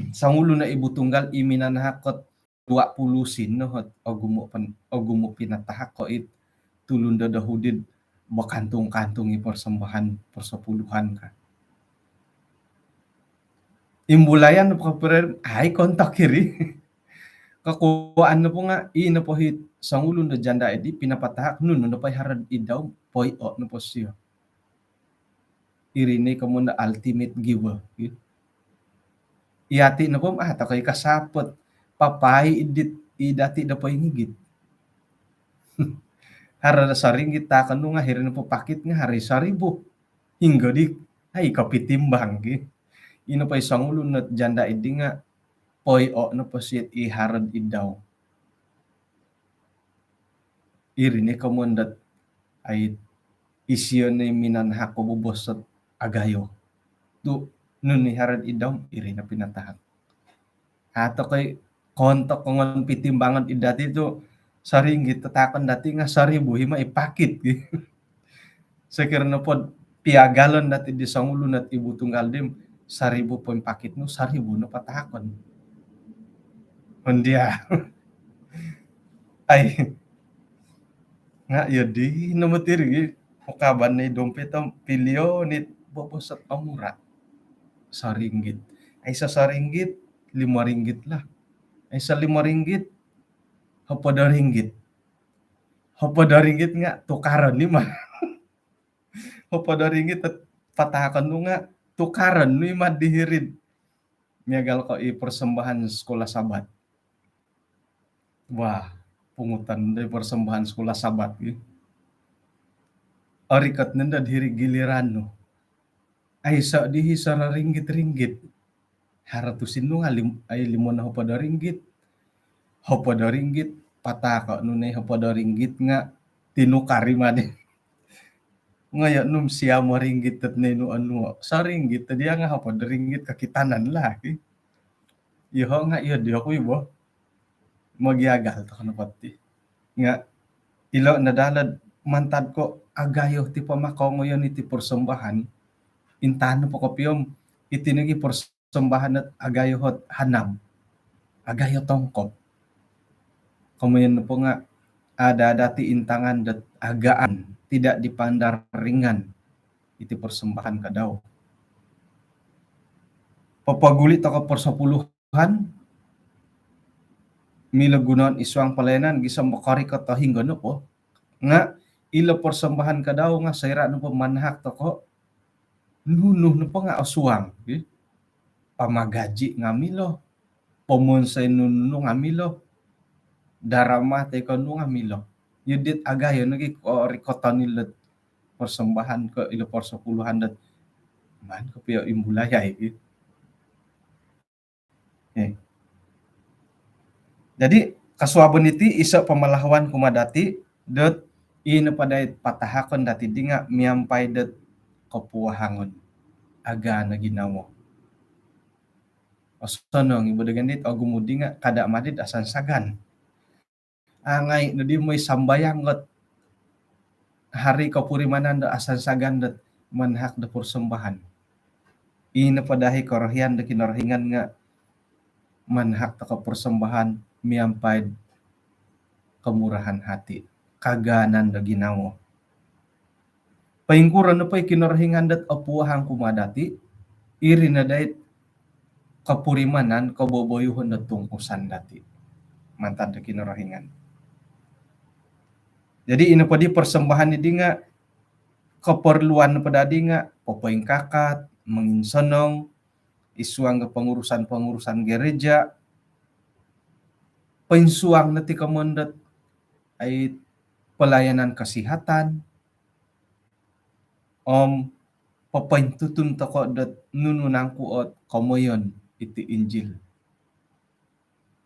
songulun ot ibu tunggal i minanahak ot dua puluh sin no ot ogumu pen, ogumu pinatahak ko it tulun do Yahudi bakantung-kantung i persembahan persepuluhan ka. Imbulayan nopo ko pira ai kontak kiri. Kokuaan nopo nga i nopo hi songulun do janda edi pinapatahak nunu nopo i haro id dau poio nopo sio. Iri no komoyon do ultimate giver, gitu. Iyati nopo om ah toko i kasapot papai id dit i dati do poingigit. Haro do soringgit takon nu nga hiri nopo pakit nga haro i soribu. Hinggo di ai kopitimbang ki. I nopo i songulun ot janda edi nga poio nopo sio it i haro id dau. Iri no komoyon dot ai isio no minanahak ko bobos ot agayo. Tu nunu i haro id dau om iri no pinatahak. Atau koi kontok ngon pitimbangan id dati tu soringgit tatakon dati nga soribu hima i pakit. Sekira nopo piagalon dati di songulun ot ibu tunggal di om Saribu poimpakit nu, saribu no patahakon. Hondia. Ai. Nga' iyo di no moti ri, ukaban ni dompet om pilio ni bobos ot omura'. Saringgit. Aiso saringgit, lima ringgit lah. Aiso lima ringgit, hopod o ringgit. Hopod o ringgit nga' tukaron ni ma. Hopod o ringgit patahakon nu nga' tukaron nu i ma di hiri'd. Miagal ko i persembahan sekolah Sabat. Wah, pungutan di persembahan sekolah Sabat gi. Orikot nondo di hiri giliran nu. Aiso di hi sararinggit-ringgit. Haro tusin nu nga' lim-, ai limo no hopod o ringgit. Hopod o ringgit, patahako' nu nai hopod o ringgit nga' tinukar i ma di. Ngoyo' nu om siam o ringgit dot nai nu onuo'. Saringgit to dia nga' hopod o ringgit kokitanan lah ki. Iyoho' nga' iyo di oku i bo. Mogiagal toko nopo ti. Nga' ilo' no daa lo'd mantad ko' agayo ti pamakongoyon iti persembahan. Intangan nopo kopio om iti nogi persembahan dot agayo hot hanam. Agayo tongkop. Komoyon nopo nga' ada-ada ti intangan dot agaan, tidak dipandang ringan iti persembahan ka dau. Papaguli toko persepuluhan, milo gunoon id suang pelayanan gisom korikot o hinggo nopo. Nga' ilo persembahan ka dau nga' soira' nopo manahak toko, nunu nopo nga' osuang, ki. Pamagaji nga' milo, pomonsoi nunu nga' milo, darama toi ko nu nga' milo. Iyo dit agayo nogi korikoton ilo'd persembahan ko' ilo persepuluhan dot maan kopio imbulayai, ki. Eh. Jadi, kosuabon iti iso' pamalahuan kumaa dati' dot ii nopo dai patahakon dati' di nga' miampai dot kopuahangon, agaan o ginawo. Osonong i bo dogon dit, ogumu' di nga' kada' madi'd asansagan. Angai' nodi moi sambayang ot haro i kopurimanan do asansagan dot manahak do persembahan. Ii nopo dai korohian do Kinorohingan nga' manahak toko persembahan miampai'd kemurahan hati, kagaanan do ginawo. Poingkuro nopo i Kinorohingan dot opuahang kumaa dati', iri no dai't kopurimanan, koboboyuhon dot tungkusan dati' mantad do Kinorohingan. Jadi, ino poddi persembahan iddi nga' koporluan nopo daddi nga' popoingkakat, monginsonong id suang do pengurusan-pengurusan gereja, poinsuang no ti komoyon dot ai pelayanan kesihatan, om popointutun toko' dot nunu nangku' ot komoyon iti Injil.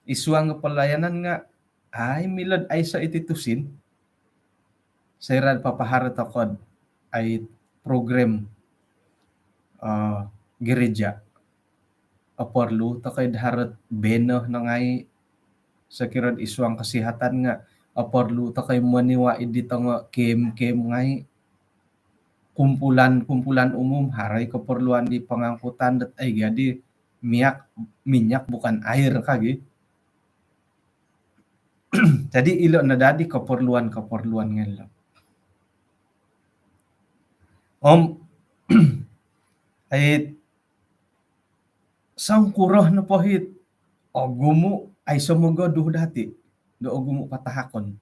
Id suang do pelayanan nga' ai milo'd aiso' iti tusin. Soira'd papaharo toko'd ai program, eh, gereja, oporlu toko' id haro't beno no ngai'. Sokiro'd id suang kesihatan nga' oporlu toko' i moniwa' iddi tongo kem-kem ngai'. Kumpulan-kumpulan umum, haro i keperluan di pengangkutan dot ai gaddi miak, minyak bukan air kagi. Jadi ilo' no daddi keperluan-keperluan ngai' lo'. Om ai songkuro nopo hit ogumu', aiso' mogoduh dati' do ogumu' patahakon.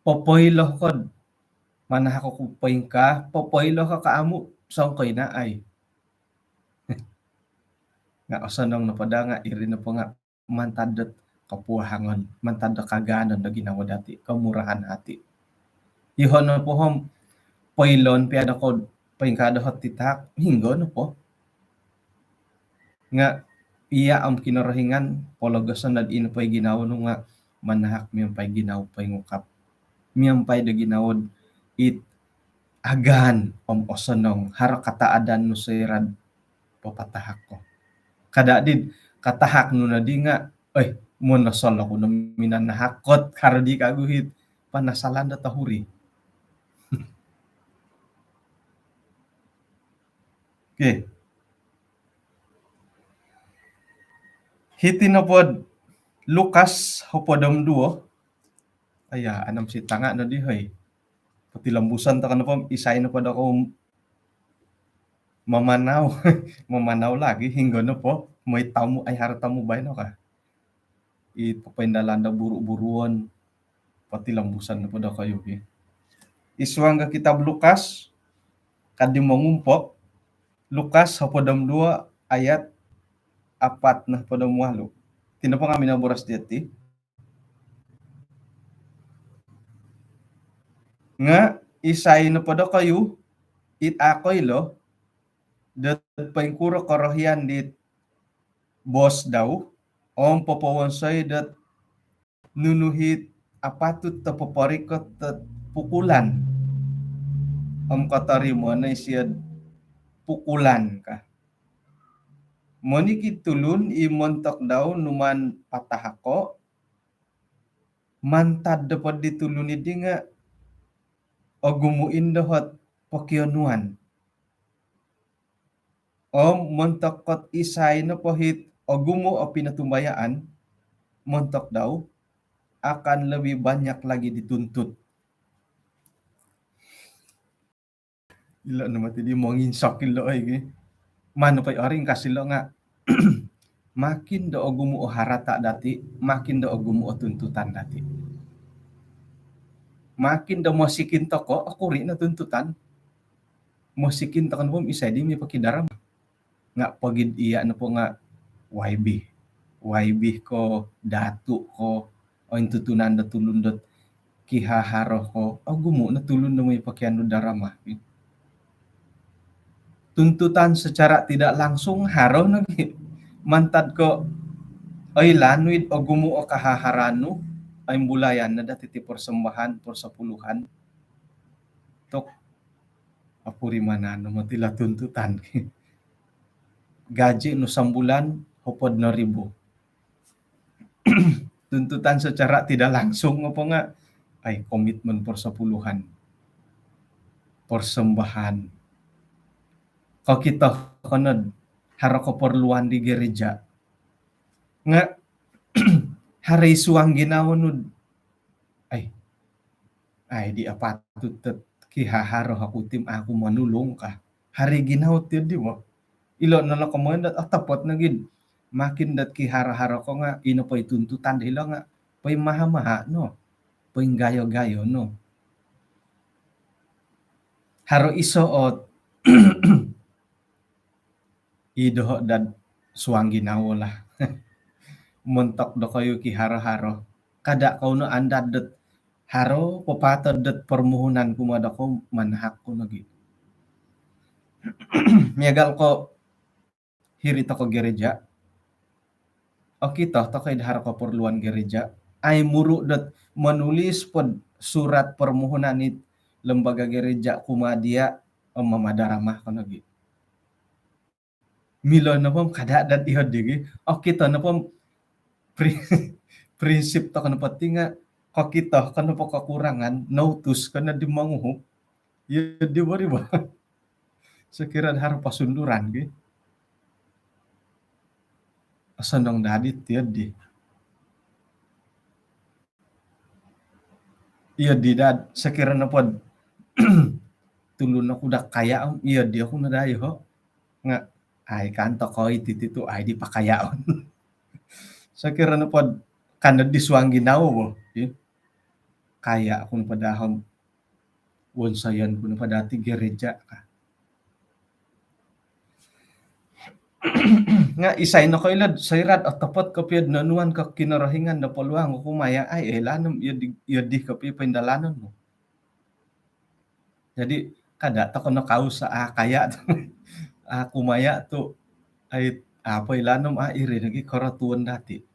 Popoilo ko'd manahak oku poingkaa, popoilo ko ka amu', songkoi no ai. Nga' osonong nopo daa nga' iri nopo nga' mantad dot kopuahangon, mantad do kagaanon do ginawo dati', kemurahan hati. Iyoho' nopo om poiloon pia doko'd poingkaa doho't titahak, hinggo nopo. Nga' iya' om Kinorohingan pologoson dot ino po i ginawo nu nga' manahak miampai ginawo poingukab. Miampai do ginawo'd it agaan om osonong, haro kataadan nu soira'd papatahak ko. Kada' di'd katahak nu noddi nga', oi, monosol oku no minanahak ko't haro di kagu hit panasalan do tohuri. Okey. Hiti nopo Lukas hopod om duo. Aya, anam si tanga' no di, hoi. Potilombuson toko' nopo, isai nopo do kou mamanau, mamanau lagi, hinggo nopo, moi tamu, ai haro tamu baino ka. I papaindalan do buru-buruon, potilombuson nopo do koyu ki. Id suang ga kitab Lukas, kadi mongumpok, Lukas hopod om duo ayat apat nohopod om walu. Iti nopo nga' minoboros diti. Nga' isai nopo do koyu it a' koilo dot poingkuro korohian dit boos dau, om popowonsoi dot nunu it apatut do poporikot dot pukulan, om kotorimo no isio'd pukulan ka. Monikid tulun i montok dau numaan patahako', mantad nopo di tulun iddi nga' ogumu' indo ot pokionuan. Om montok dot isai nopo it ogumu' o pinotumbayaan montok dau, akan lebih banyak lagi dituntut. Ilo' no moti di monginsok ilo', oi, gi. Manu pai oring kasi ilo' nga' makin do ogumu' o harata' dati', makin do ogumu' o tuntutan dati'. Makin do mosikin toko', okuri' no tuntutan. Mosikin toko' nopo isai di moi pokidarama. Nga' pogid iya' nopo nga' Y B. Y B ko, datu' ko, ointutunan do tulun dot kihaharo ko, ogumu' no tulun do moi pokianu darama. Tuntutan secara tidak langsung haro nogi. Mantad ko oilaan nu id ogumu' o kahaharan nu, oimbulayan no dati' ti persembahan, persepuluhan. Tu' opurimanan no moti ilo' tuntutan. Gaji nu sambulan hopod no ribu. Tuntutan secara tidak langsung nopo nga', ai, komitmen persepuluhan, persembahan. Kokito ko nod haro keperluan di gereja. Nga' haro id suang ginawo nu'd, ai, ai, di apatut dot kihaharo oku ti om a' oku monulung ka. Haro id ginawo ti di bo. Ilo' no lo komoyon dot otopot nogi'd makin dot kiharo-haro ko nga' ino po i tuntutan dilo' nga' poimaha-maha no, poinggayo-gayo no. Haro iso ot i doho' dad suang ginawo lah. Montok dokoyu kiharo-haro, kada' kou no andad dot haro po patod dot permohonan kumaa dokoyu manahak ku nogi. Miagal ko hiri toko gereja, okito toko id haro keperluan gereja, ai muru' dot monulis pod surat permohonan id lembaga gereja kumaa diya' om mamadarama ko nogi. Milo nopo om kada' dot iyo di gi. Okito nopo om pri-, prinsip toko nopo ti nga' kokito ko nopo kekurangan, noutus ko nodi monguhup. Iyo di bo, di bo. Sokiro haro pasunduran gi, osonong dadi ti iyo di. Iyo di dad, sokiro nopod tulun oku daa kaya om iyo di oku no daa iyoho'. Nga' ai kan toko iti ti tu' ai di pakayaon. Sokiro nopod kan di suang ginawo bo, i, kaya oku nopo daa om wonsoyon ku nopo dati gereja ka. Nga' isai nokoilo'd soira'd otopot kopio'd nonuan ko Kinorohingan do poluang oku maya', ai, oilaan om iyo di, iyo di kopio poindalanon mu. Jadi kada' toko no kausa, a' kaya tu', a' kumaya' tu', ai, a' poilaan om, a' iri nogi korotuon dati'.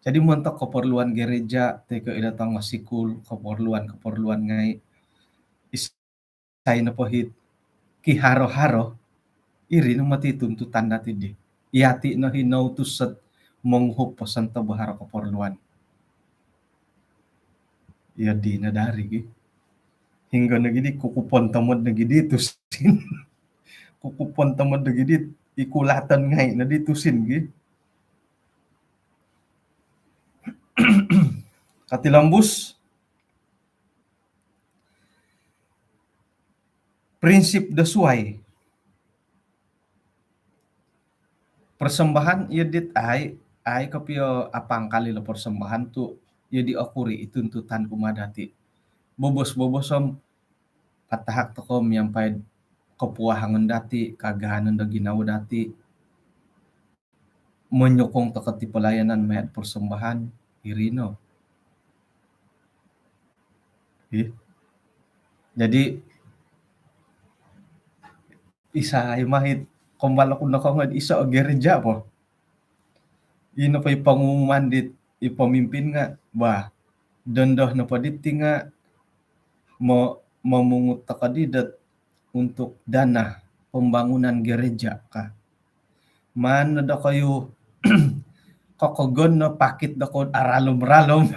Jadi montok keperluan gereja, toi ko ilo tongo sikul, keperluan-keperluan ngai', isai nopo it kiharo-haro, iri no moti tuntutan dati' di. Iyati' no i noutus dot monguhup po sontob haro keperluan. Iyo di no dari gi. Hinggo nogi di kukupon tomod nogi di tusin. Kukupon tomod nogi di, i kulaton ngai' no di tusin gi. Katilombus, prinsip do suai. Persembahan, iyo dit ai, ai kopio apangkal ilo persembahan tu iyo di okuri i tuntutan kumaa dati. Bobos-bobos om patahak tokou miampai kopuahangon dati, kagaanan do ginawo dati, monyokong tokou ti pelayanan maya do persembahan, iri no. Ih. Jadi, isai ma it kombal oku nokoongoi iso gereja po. Ino po i pengumuman dit i pemimpin nga, bah, dondo nopo diti nga mo-, momungut tokou di dot untuk dana pembangunan gereja ka. Maan no dokoyu kokogon no pakit dokoyu aralum-ralum.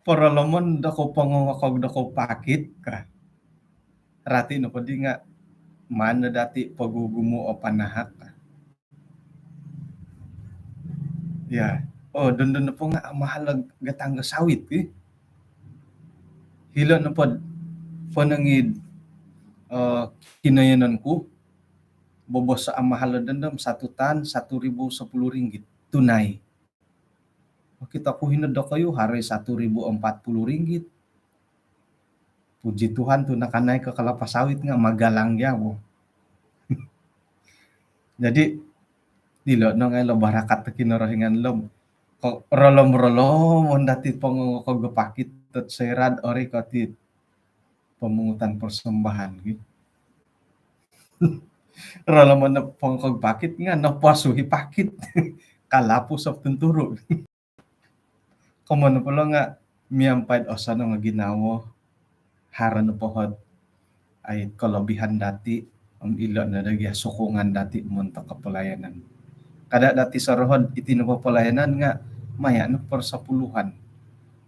Porolomon dokoyu pongongokog dokoyu pakit ka. Rati nopo di nga maan no dati pogugumu o panahak ka. Ya. Oh, dondo nopo nga amahal o gatang do sawit, eh. Hilo nopo ponong id, eh, kinoyonon ku, bobos amahal o dondo, satu tan, satu ribu sepuluh ringgit. Tunai. Okito ku hino dokoyu, haro i satu ribu empat puluh ringgit. Puji Tuhan tu nakanaik ko kelapa sawit nga magalang ya, bo. Jadi, dilo no ngai lo barakat do Kinorohingan lo. Ko rolom-rolomon dati pongongokog pakit dot soira do orikot it pemungutan persembahan, gitu. Rolomon no pongokog pakit nga noposuhi pakit. Kalapus o tunturu. Komoyon nopo lo nga miampai do osonong o ginawo, haro nopo ot ai kelebihan dati, om ilo no do gia sokongan dati montok ko pelayanan. Kada dati sorohod iti nopo pelayanan nga maya no persepuluhan.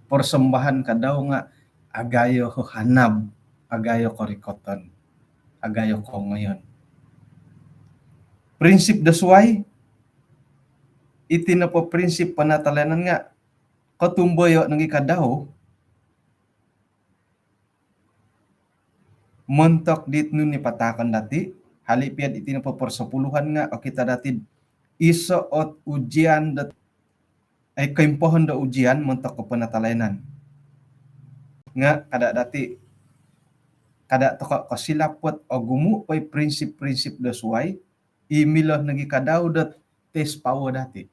Persembahan ka dau nga agayo hanab, agayo korikoton, agayo kongoyon. Prinsip do suai, iti nopo prinsip penatalayanan nga kotumboyo nogi ka dau montok dit nunu i patahakon dati, hali pia iti nopo persepuluhan nga okito dati iso ot ujian dot, ai, koimpohon do ujian montok ko penatalayanan. Nga kada dati, kada tokou kosilap ot ogumu po i prinsip-prinsip do suai, i milo nogi ka dau dot tes power dati.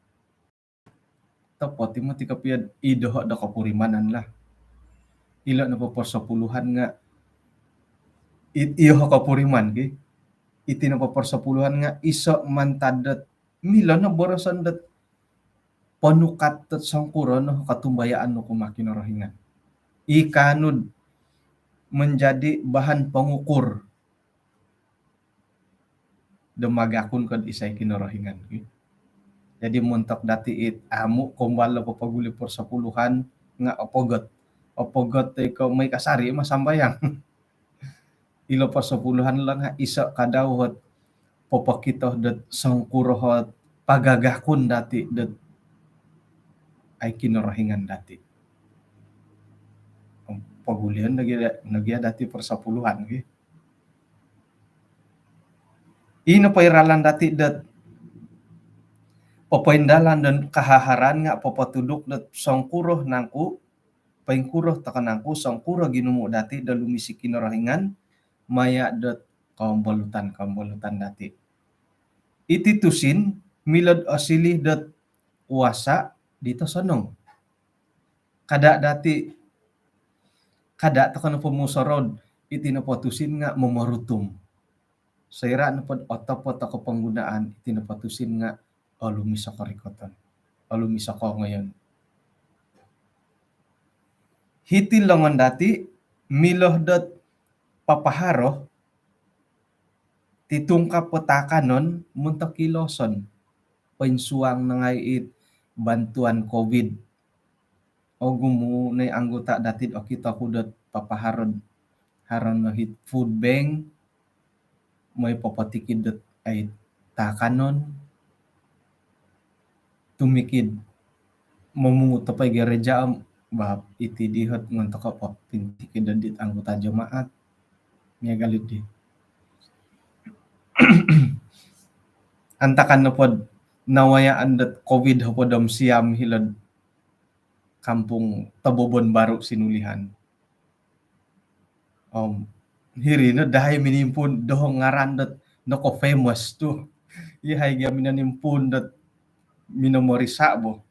Topot i moti kopio i doho do kopurimanan lah. Ilo nopo persepuluhan nga i-, iyoho kopuriman ki. Iti nopo persepuluhan nga iso mantad dot milo no boroson dot ponukat dot songkuro no kotumbayaan nu kumaa Kinorohingan. I kaanu do menjadi bahan pengukur do magakun ko do isai Kinorohingan. Jadi montok dati it amu kombal do popoguli persepuluhan nga opogot. Opogot toi ko moi kasari ma sambayang. Ilo persepuluhan lo nga iso ka dau ot popokito dot songkuro ot pagagakun dati dot ai Kinorohingan dati. Pogulion nogi, nogi dati persepuluhan, ki. Ino po i ralan dati dot popoindalan do kahaharan nga popotuduk dot songkuro nangku, poingkuro toko nangku, songkuro ginumu dati do lumisi Kinorohingan maya dot kombolutan-kombolutan dati. Iti tusin milo do osiliu dot kuasa dit osonong. Kada dati, kada toko nopo musorou do iti nopo tusin nga momorutum. Soira nopo do otopot o koponggunaan, iti nopo tusin nga olumis o korikoton, olumis o kongoyon. Hiti longon dati milo dot papaharo ti tungkap o taakanon montok kiloson. Poinsuang no ngai it bantuan covid. Ogumu no i anggota dati do okito ku dot papaharo do haro no it food bank, moi popotikid dot ai taakanon, tumikid momungut topo i gereja om, bah, iti dihot ngon toko po pintikid dit anggota jemaat. Miagal di. Antakan nopod nawayaan dot covid hopod om siam hilo'd Kampung Tobobon Baru Sinulihan. Om hiri no dahai minimpuun doho ngaran dot noko famous tu. Iyahai gia minonimpuun dot minomorisa bo.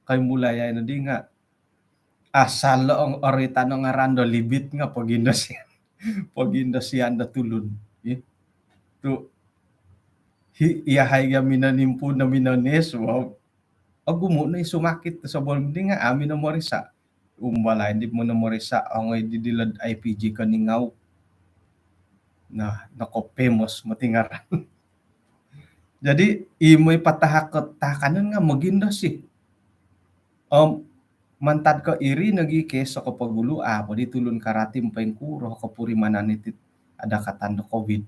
Koimbulai ai no di nga asal lo ong oroitan o ngaran do Libit nga pogindosian. Pogindosian do tulun. Ih. Tu hi-, iyahai gia minonimpuun do minonis bo. Ogumu no i sumakit tu sabalum di nga a minomorisa. Umbalai di minomorisa ongoi di dilo'd I P G Keningau. Nah, noko famous moti ngaran. Jadi, i moi patahak ko taakanon nga mogindosi. Om mantad ko iri nogi kes o kopogulu, a po di tulun Karatim poingkuro kopurimanan iti adakatan do covid.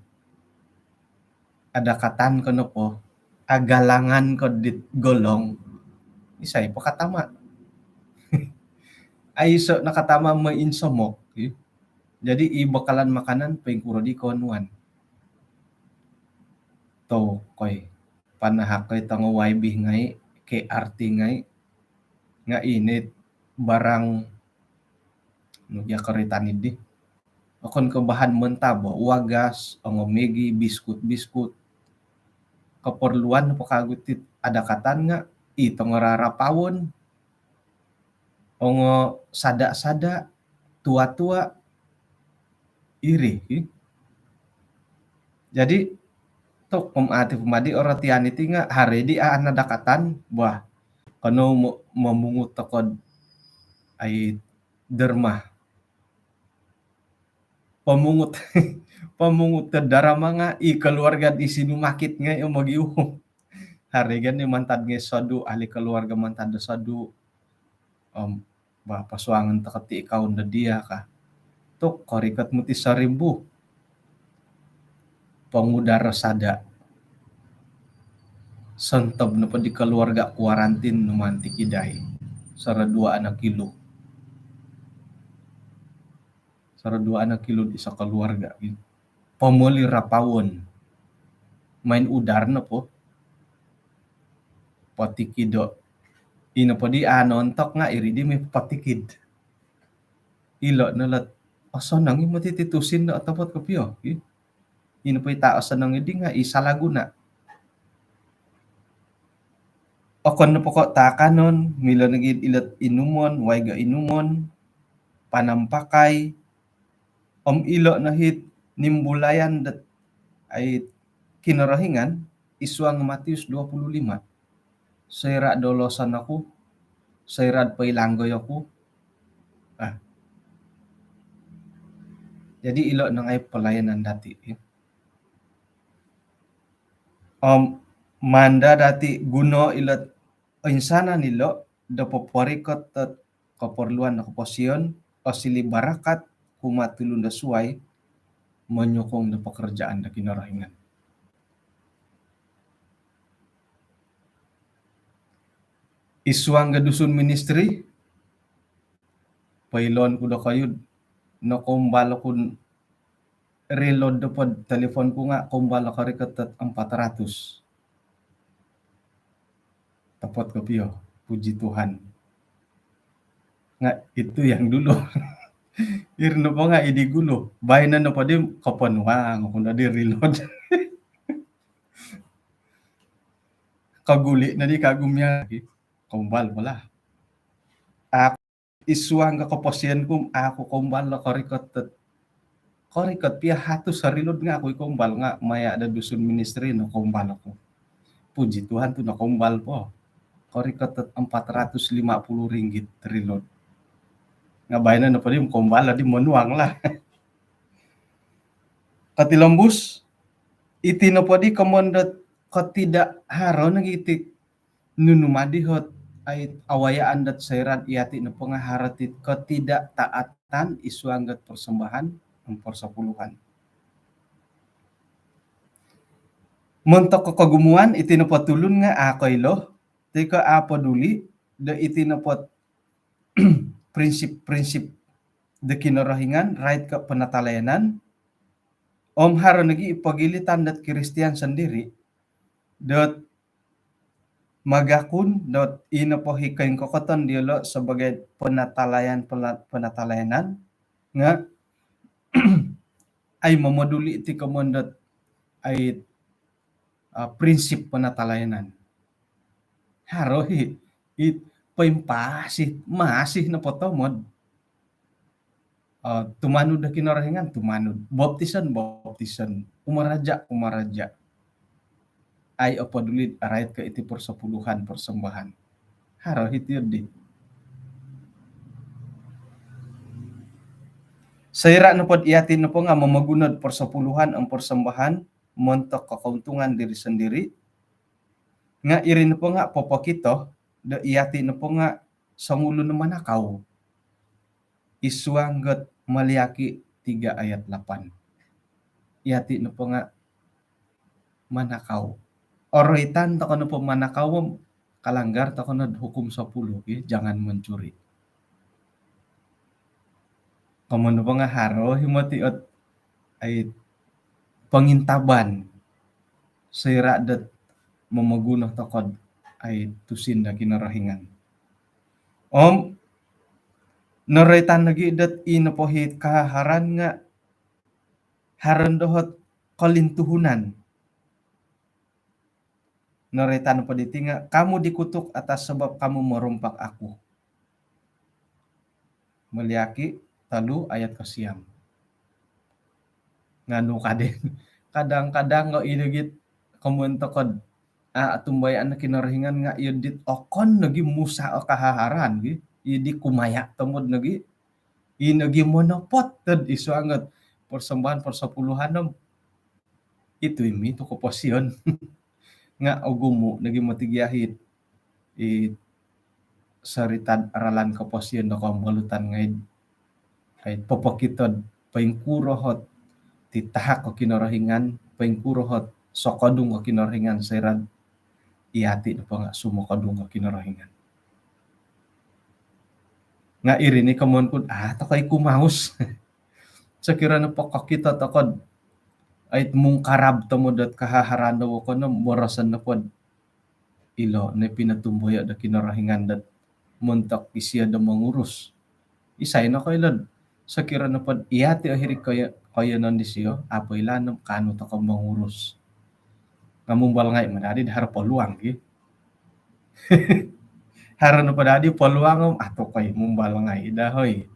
Adakatan ko nopo, agalangan ko dit golong, isai po katama. Aiso nakatama moi insomok, ih. Jadi, i bekalan makanan poingkuro di koonuan. Tokoi, panahak koi tongo Y B ngai, K R T ngai, nga ini barang nu gia koritan di. Okon ko bahan mentah bo, wagas, ongo Maggi, biskut-biskut. Keperluan po kagu tit adakatan nga i tongo rarapawon. Ongo sada-sada, tua-tua, iri, ih. Jadi, tok pemati pemadi orotian iti nga hari di a nadakatan, bah, kono mo-, momungut tokod ai derma. Pomungut, pomungut do darama nga i keluarga di sinumakit ngai o mogiuhup. Hari gani mantad ngai sodu, ahli keluarga mantad do sodu. Om, bah, pasuangan toko ti kaun do dia ka. Tok korikot moti saribu. Pongudar sada. Sontob nopo di keluarga kuarantin numan tikidai. Soro dua anak ilu. Soro dua anak ilu di sekeluarga. Pomoli rapawon. Main udar nopo. Potikido. Ino po di a nontok nga iri di mi potikid. Ilo no lot. Osonong i moti ti tusin do otopot kopio. Ino po i ta osonong i di nga i salah guna. Okon nopo ko taakanon, milo nogi ilot inumon, waiga inumon, panampakai, om ilo no hit nimbulayan dot ai Kinorohingan, isuang Matius dua puluh lima. Soira doloson oku, soira poilanggoi oku. Ah. Jadi ilo no ngai pelayanan dati, ya. Om manda dati guno ilo oinsanan ilo do poporikot dot keperluan do koposion, osili barakat kumaa tulun do suai, menyokong do pekerjaan do Kinorohingan. Isuang ga Dusun Ministry, poilon ku dokoyu, nokombal oku reload do pod telefon ku nga kombal o korikot dot empat ratus. Topot kopio, puji Tuhan. Nga itu yang dulu. Iri nopo nga idi gulu. Baino nopo di koponuang oku no di reload. Kaguli no di kagum ya lagi. Kombal pula. Aku isuang ga koposion ku, aku kombal lo korikot dot, korikot pia hatus reload nga aku i kombal nga maya do Dusun Ministry nokombal oku. Puji Tuhan tu nokombal po. Korikot dot empat ratus lima puluh ringgit reload. Nga baino nopo di kombal di monuang lah. Katilombus, iti nopo di komon dot ketidak haro nogi iti nunu madi hot ai awayaan dot soira yati nopo nga haro ti ketidaktaatan isuang dot persembahan om persepuluhan. Montok kogumuan iti nopo tulun nga a koilo, toi ko a peduli, do iti nopo prinsip-prinsip do Kinorohingan rait ko penatalayanan. Om haro nogi i pogilitan dot Kristian sendiri dot magakun dot ino po i koingkokoton diolo sebagai penatalayan, pela-, penatalayanan nga ai momoduli ti komoyon dot ai, ah, prinsip penatalayanan. Haro i, i poimpasi, masih nopo tomod. Ah, tumanud do Kinorohingan, tumanud. Baptisan, baptisan. Kumaraja, kumaraja. Ai opoduli rait ko iti persepuluhan, persembahan. Haro i ti di. Soira nopo dot iati nopo nga momoguno do persepuluhan om persembahan montok ko keuntungan diri sendiri, nga iri nopo nga popokito do iati nopo nga songulun o manakau. I suang dot Maliaki tiga ayat lapan. Iati nopo nga manakau. Oroitan toko nopo manakau, kalanggar toko no hukum sepuluh, ki, jangan mencuri. Komoyon nopo nga haro i moti ot ai pongintaban soira dot momoguno toko dot ai tusin do Kinorohingan. Om noroitan nogi dot ino po i kahaharan nga haro no doho ot kolintuhunan. Noroitan po diti nga, "Kamu dikutuk atas sebab kamu merompak aku." Maliaki tolu ayat kosiam. Nga nu ka di, kadang-kadang nga ino git komoyon toko dot, ah, tumbayaan Kinorohingan nga iyo dit okon nogi musa o kahaharan gi, iyo di kumaya tomod nogi, ino gi monopot dot i suang dot persembahan persepuluhan om itu imi tu koposion. Nga ogumu nogi moti gia it i sorita ralan koposion do kombolutan ngai, ai popokito do poingkuro ot titahak ko Kinorohingan, poingkuro ot sokodung ko Kinorohingan soira dot iati nopo nga sumokodung ko Kinorohingan. Nga iri ni komoyon ku dot, ah, toko i kumaus. Sokiro nopo kokito toko dot ai mungkarab tomod dot kahaharan do wokon om boroson nopo dot ilo no pinotumboyo do Kinorohingan dot montok isio do mongurus. Isai no koilo dot sokiro nopo dot iati o hiri koyo-, koiyonon disio, apo ilo no kaanu toko mongurus. Nga mumbal ngai ma dadi do haro peluang, ki. Haro nopo dadi peluang om, ah, toko i mumbal ngai da, hoi.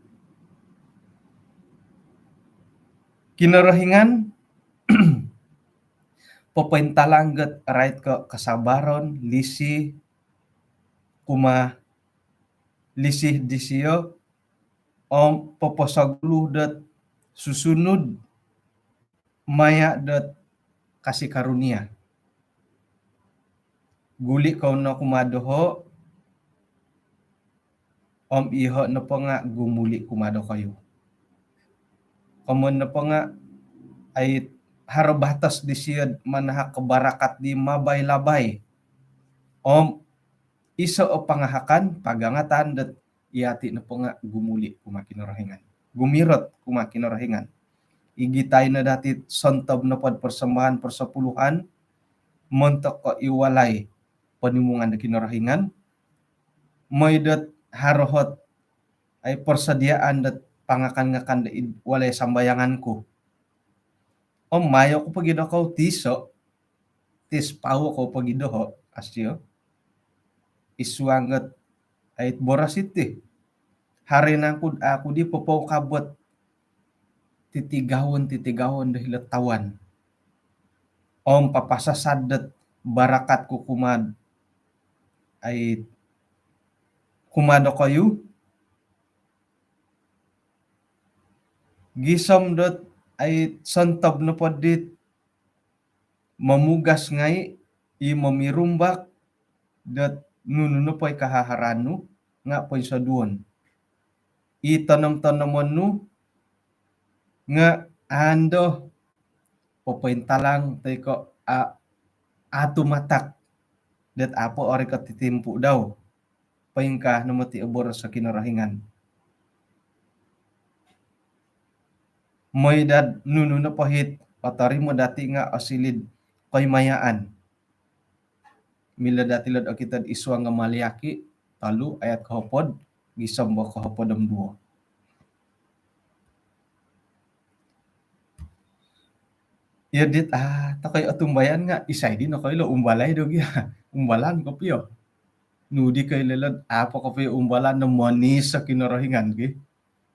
Kinorohingan popointalang dot rait ko kesabaran, lisi, kumaa lisi disio, om poposogulu dot susunud maya dot kasih karunia. Guli kou no kumaa doho, om iyoho nopo nga gumuli kumaa dokoyu. Komoyon nopo nga ai haro batos disio manahak ko barakat di mabai-labai. Om iso o pangahakan, pagangatan dot iati nopo nga gumuli kumaa Kinorohingan. Gumirot kumaa Kinorohingan. Igitai no dati sontob nopo do persembahan persepuluhan montok ko i walai ponimungan do Kinorohingan. Mooi dot haro ot ai persediaan dot pangakan-ngakan do id walai sambayangan ku. Om mayo ku pogi dokoyu tiso, tis pau kou pogi doho, asio. I suang dot ai boros iti. Haro nangku dot au ku di popoukab ot titigaon, titigaon do hilo tawan. Om papasasad dot barakat ku kumaa dot ai kumaa dokoyu. Gisom dot ai sontob nopo dit momugas ngai i momirumbak dot nunu nopo i kahaharan nu nga poinsoduon. I tonom-tonomon nu nga ando popointalang toi ko a-, atumatak dot apo orikot i timpu dau. poingkaa no moti o boros o Kinorohingan. Mooi dot nunu nopo it otorimo dati nga osiliu do koimayaan. Milo dati lo'd okito id suang do Maliaki tolu ayat kohopod gisom do kohopod om duo. Iyo dit, ah, tokou otumbayaan nga isai di nokoilo umbalai do gia. Umbalan kopio. Nu di koilo lo'd apo kopio umbalan do momoros o Kinorohingan ki.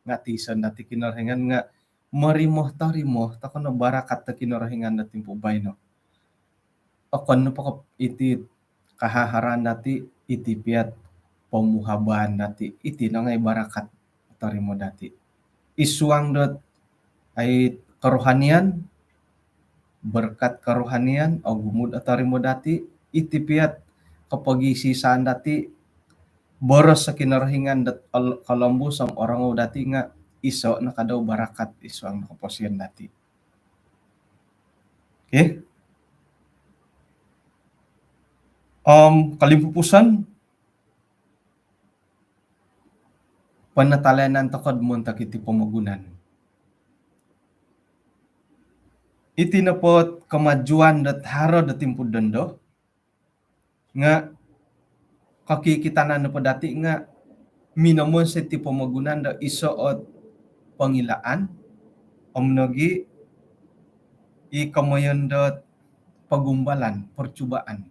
Nga tiso dati Kinorohingan nga morimo-torimo tokou no barakat do Kinorohingan do timpu baino. Okon nopo ko iti kahaharan dati, iti pia it pomuhabaan dati, iti no ngai barakat otorimo dati. Id suang dot ai kerohanian, berkat kerohanian, ogumu do otorimo dati, iti pia it kopogisisaan dati, boros o Kinorohingan dot ol-, kolombus om orongou dati nga iso no kadau barakat id suang do koposion dati. Okey. Om kolimpupuson, penatalayanan tokou do montok iti pomogunan. Iti nopo it kemajuan dot haro do timpu dondo, nga kokikitanan nopo dati nga minomonsoi iti pomogunan do iso ot pongilaan, om nogi i komoyon dot pogumbalan, percubaan.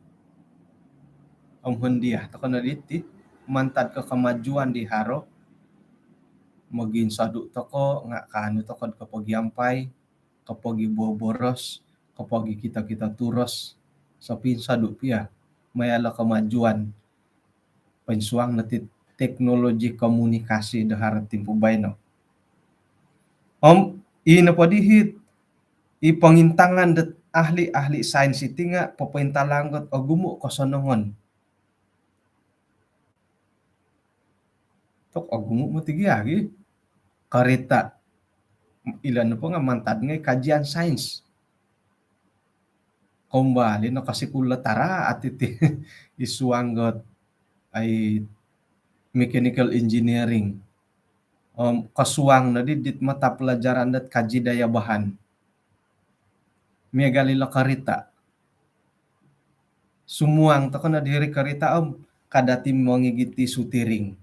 Om hondia tokou no diti, mantad ko kemajuan di haro, moginsodu tokou nga kaanu tokou do kopogiampai, kopogiboboros, kopogikito-kito turos, sopinsodu pia, maya lo kemajuan poinsuang no iti teknologi komunikasi do haro timpu baino. Om, i nopo diti, i pongintangan dot ahli-ahli sains iti nga popointalang dot ogumu kosonongon. Tu ogumu moti gia gi. Karita. Ilo nopo nga mantad ngai kajian sains. Kombali no kosikul taraat iti id suang dot ai mechanical engineering. Om kosuang nodi dit mata pelajaran dot kaji daya bahan. Miagal ilo karita. Sumuang tokou no diri karita om kada ti mongigit id sutiring.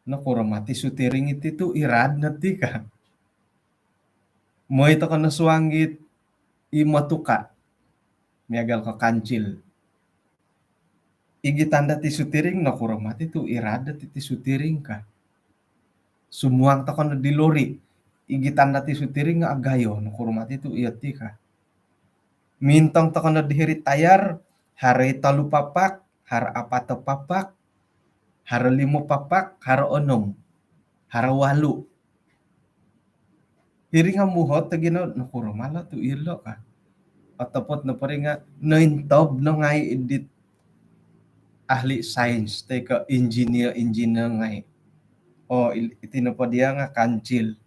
Nokuro moti sutiring iti tu irad no ti ka. Mooi tokou no suang it i motuka. Miagal ko kancil. Igitan dati sutiring, nokuro moti tu irad dati ti sutiring ka. Sumuang tokou no di lori. Igitan dati sutiring nga agayo, nokuro moti tu iyo ti ka. Mintong tokou no di hiri tayar, haro i tolu papak, haro apat papak, haro limo papak, haro onom, haro walu. Iri nga muhot tagi no, nokuro moti tu ilo ka. Otopot nopo iri nga nointob no ngai dit ahli sains, toi ko engineer-engineer ngai. Oh, il-, iti nopo dia nga kancil.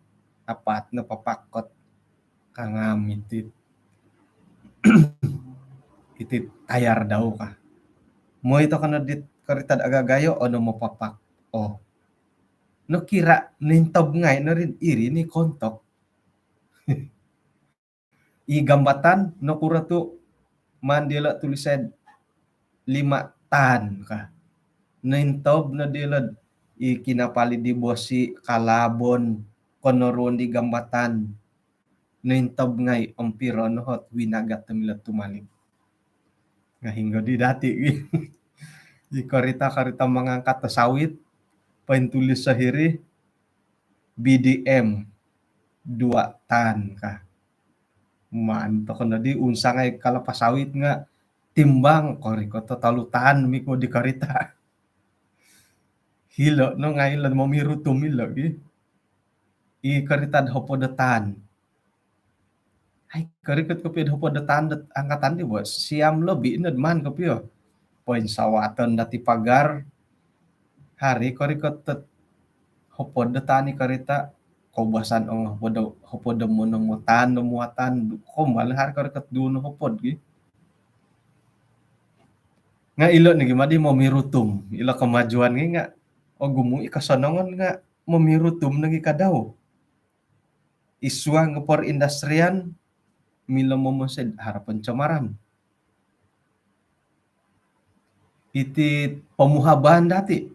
Apat no papak ot kangam iti. Iti tayar dau ka. Mooi tokou no dit karita do agagayo, onom papak. Oh. Nokira nointob ngai no iri, iri no kontok. I gambatan, nokuro tu maan diolo tulisai lima tan ka. Nointob no diolo i kinapali di bosi, kalabon, konoruon di gambatan. Nointob ngai om piro no ot winagat do milo tumalib. Nga hinggo di dati. I karita-karita mangangkat do sawit, pointulis sahiri, B D M, dua tan ka. Maan tokou no di unsangai kelapa sawit nga timbang, korikot tolu tan miko di karita. Hilo no ngai lo momirutum ilo gi. I karita do hopod do tan. Ai, korikot kopio do hopod do tan dot angkatan di bo. Siam lobi no maan kopio. Poinsawaton dati pagar. Haro i korikot dot hopod do tan i karita. Koubasan ong hopod do, hopod do monom o tan do muatan. Kombal haro i korikot duo no hopod gi. Nga' ilo' nogi madi momirutum, ilo kemajuan ngai nga' ogumu' i kosonongon nga' momirutum nogi kadau. I suang perindustrian milo momonsoi haro pencemaran. Iti pomuhaban dati'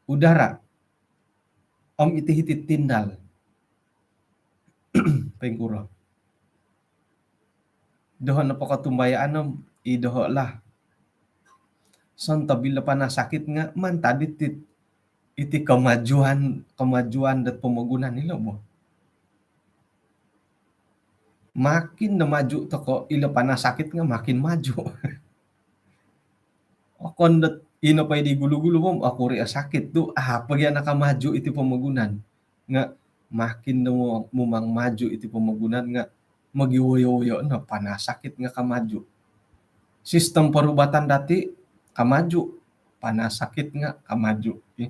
udara om iti hiti tindal. Poingkuro? Doho' nopo kotumbayaan om i doho' lah. Sontob ilo panasakit nga' mantad iti, iti kemajuan, kemajuan dot pomogunan ilo bo. Makin no maju toko', ilo panasakit nga' makin maju. Okon dot ino po i di gulu-gulu bo, okuri' o sakit tu' apo gia nakamaju iti pomogunan. Nga' makin no mumang maju iti pomogunan nga' mogiwoyo-woyo no panasakit nga' kamaju. Sistem perubatan dati' kamaju, panasakit nga' kamaju. I,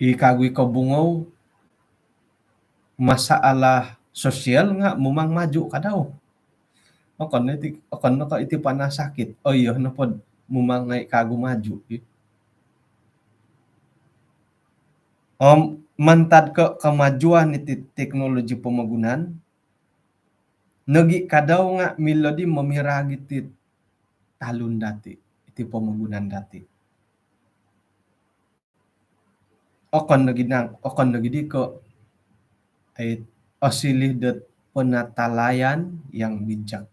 i kagu i kobungou, masalah sosial nga' mumang maju kadau. Okon iti, okon no ko' iti panasakit. Oo, iyo nopod mumang ngai' kagu maju. Om mantad ko' kemajuan iti teknologi pomogunan, nogi kadau nga' milo di momiragi iti talun dati', iti pomogunan dati'. Okon nogi nang, okon nogi di ko' ai osiliu dot penatalayan yang bijak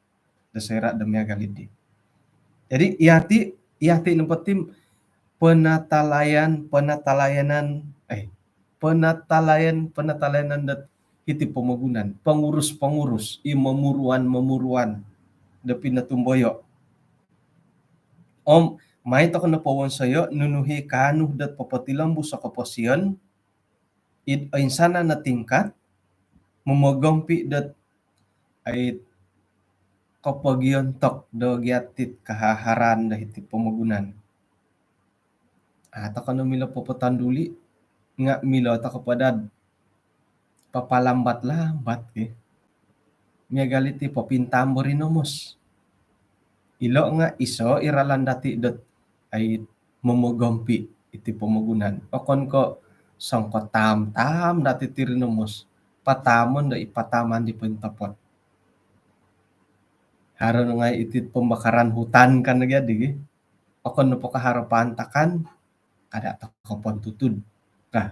do soira' do miagal di. Jadi iyati', iyati' nopo ti penatalayan, penatalayanan, eh, penatalayan, penatalayanan dot hiti pomogunan, pengurus-pengurus, i momuruan-momuruan do pinotumboyo'. Om mai toko' nopo wonsoyo' nunu i kaanu dot popotilombus o koposion id oinsanan o tingkat, momogompi' dot ai kopogiontok do giatit kahaharan do hiti pomogunan. A' toko' no milo popotonduli' nga' milo toko' po dot papalambat-lambat ki. Miagal iti popintambor i nomos. Ilo' nga' iso i ralan dati' dot ai momogompi' iti pomogunan. Okon ko' songkotaam-taam dati' ti rinomos. Pataamon do i pataaman di pointopot. Haro no ngai' iti pembakaran hutan kan lagi adi gi. Okon nopo ko' haro paantakan, kada' toko' pontutud. Nah.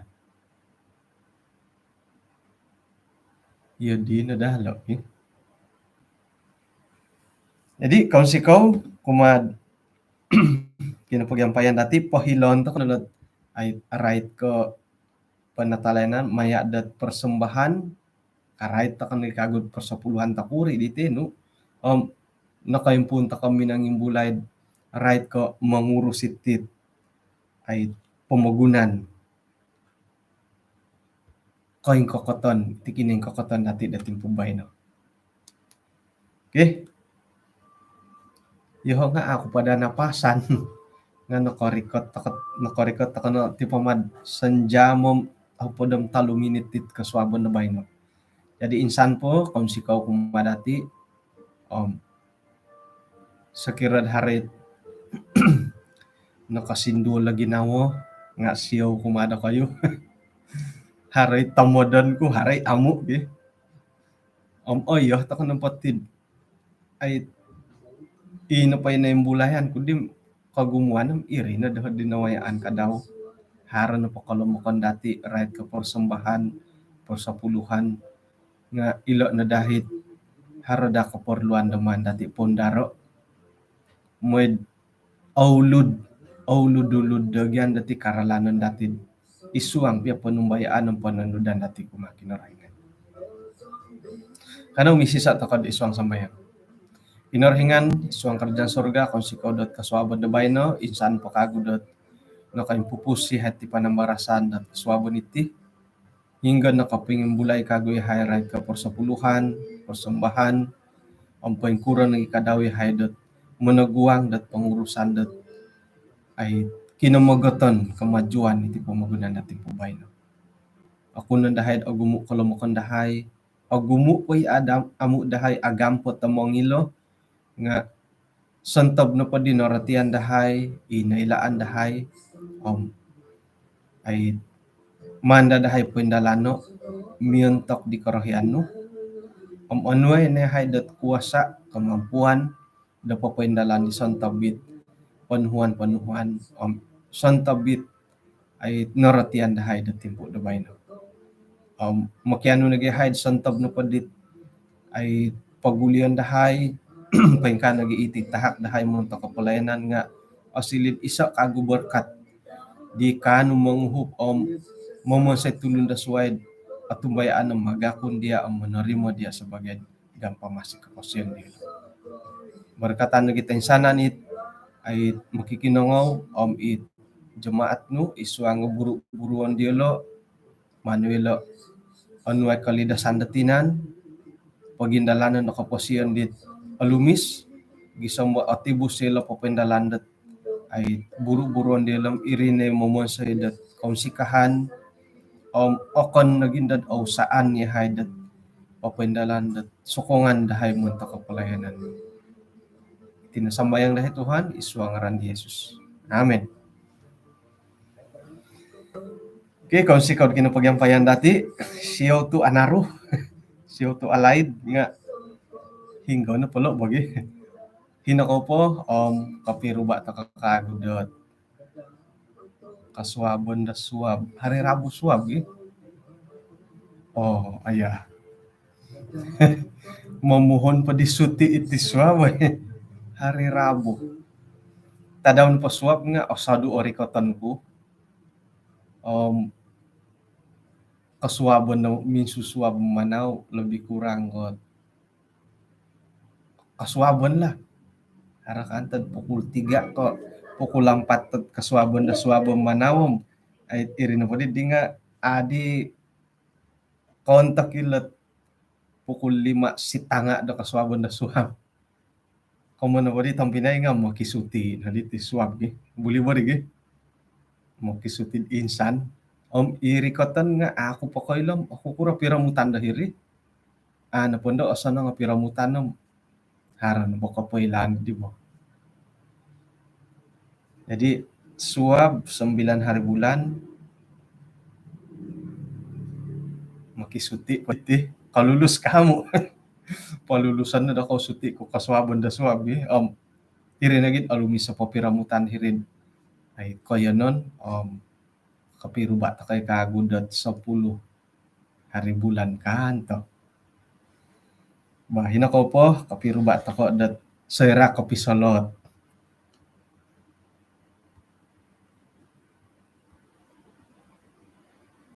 Iyo dino dah lo' ki. Jadi kounsikou kumaa'd kinopogiampayan dati', pohiloon toko' no dot ai rait ko' penatalayanan maya' dot persembahan, karait toko' no i kagu'd persepuluhan tokuri' di tinu'. Om nokoimpuun toko' minongimbulai rait ko' mengurus iti ai pomogunan. Koingkokoton, iti kinoingkokoton dati' do timpu baino. Okey. Iyoho' nga' aku po do napasan. Nga' nokorikot toko', nokorikot toko' no ti pama do sanjam om hopod om tolu minit iti kosuabon do baino. Jadi insan po, kounsikou kumaa dati', om sokiro do haro i nokosinduol o ginawo, nga' siou kumaa dokoyu. Haro i tomodon ku, haro i amu' gi. Om oo, iyo toko' nopo ti ai ino po i noimbulayan ku di kogumuan om iri no doho' di nawayaan kadau. Haro nopo kolomokon dati' rait ko' persembahan, persepuluhan, nga' ilo' no dahit haro daa keperluan do maan dati' poundaro'. Moi'd oulud, oulud-ulud do gian dati' karalanon dati' id suang pia ponumbayaan om pononudan dati' kumaa Kinorohingan. Kanou misisa' toko'd id suang sambayang. Kinorohingan, id suang kerajaan surga, kounsikou dot kosuabon do baino, insan po kagu dot nokoimpupus iyahai ti panambarasan dot kosuabon iti. Hinggo nokopongimbulai kagu iyahai rait ko' persepuluhan, persembahan, om poingkuro nogi kadau iyahai dot monoguang dot pengurusan dot ai kinomogoton kemajuan iti pomogunan dati' timpu baino. Oku no dahai ogumu' kolomokon dahai, ogumu' po i amu' dahai agampot do mongilo, nga' sontob nopo di norotian dahai, i noilaan dahai, om ai manda dahai poindalano miontok di korohian nu. Om onuai no yahai dot kuasa, kemampuan do popoindalan di sontob it ponuhuan-ponuhuan om sontob it ai norotian dahai do timpu do baino. Om mokianu nogi yahai do sontob nopo dit ai pogulion dahai, poingkaa nogi iti tahak dahai montok kopolayanan nga osiliu iso kagu berkat di kaanu monguhup om momonsoi tulun do suai otumbayaan om magakun dia om monorimo dia sebagai gampamasi koposion dia. Berkatan nogi toinsanan it ai mokikinongou om it jemaat nu id suang buru-buruon diolo, manu ilo onuai kolidasan do tinan, pogindalanon do koposion dit olumis, gisom do otibus ilo popoindalan dot ai buru-buruon diolo om iri no momonsoi dot kounsikahan om okon nogi dot ousaan yahai dot popoindalan dot sokongan dahai montok kopolayanan. Iti no sambayang dahai Tuhan, id suang ngaran Yesus. Amin. Okey, kounsikou do kinopogiampayan dati, siou tu anaru, siou tu alaid nga hinggo no polo bagi. Hino kou po om kopiruba tokou kagu dot kosuabon do suab. Hari Rabu suab gi. Oh, aya. Momuhon po di suti iti suab. Hari Rabu. Tadau po suab nga osodu o rikoton ku. Om kosuabon do minsusuab manau lebih kurang ko kosuabon lah. Haro kan tod pukul tiga ko pukul ampat tod kosuabon do suab manau om ai iri nopo di nga adi kontok ilo pukul lima sitanga do kosuabon do suab. Komoyon nopo di tompinai nga mokisuti no diti suab gi. Buli bo di gi. Mokisuti insan. Om iri koton nga aku pokoilo om okukuro piromutan do hiri. Aa nopo ndo osonong o piromutan om haro no bo kopoilaan di bo. Jadi suab sembilan hari bulan mokisuti po iti, kolulus kamu. Poluluson no dokou suti ku kosuabon do suab gi. Om iri nogi olumis o popiromutan hiri. Ai koiyonon om kopiruba tokou kagu dot sepuluh hari bulan kan to. Bah, hino kou po, kopiruba tokou dot soira kopisolot.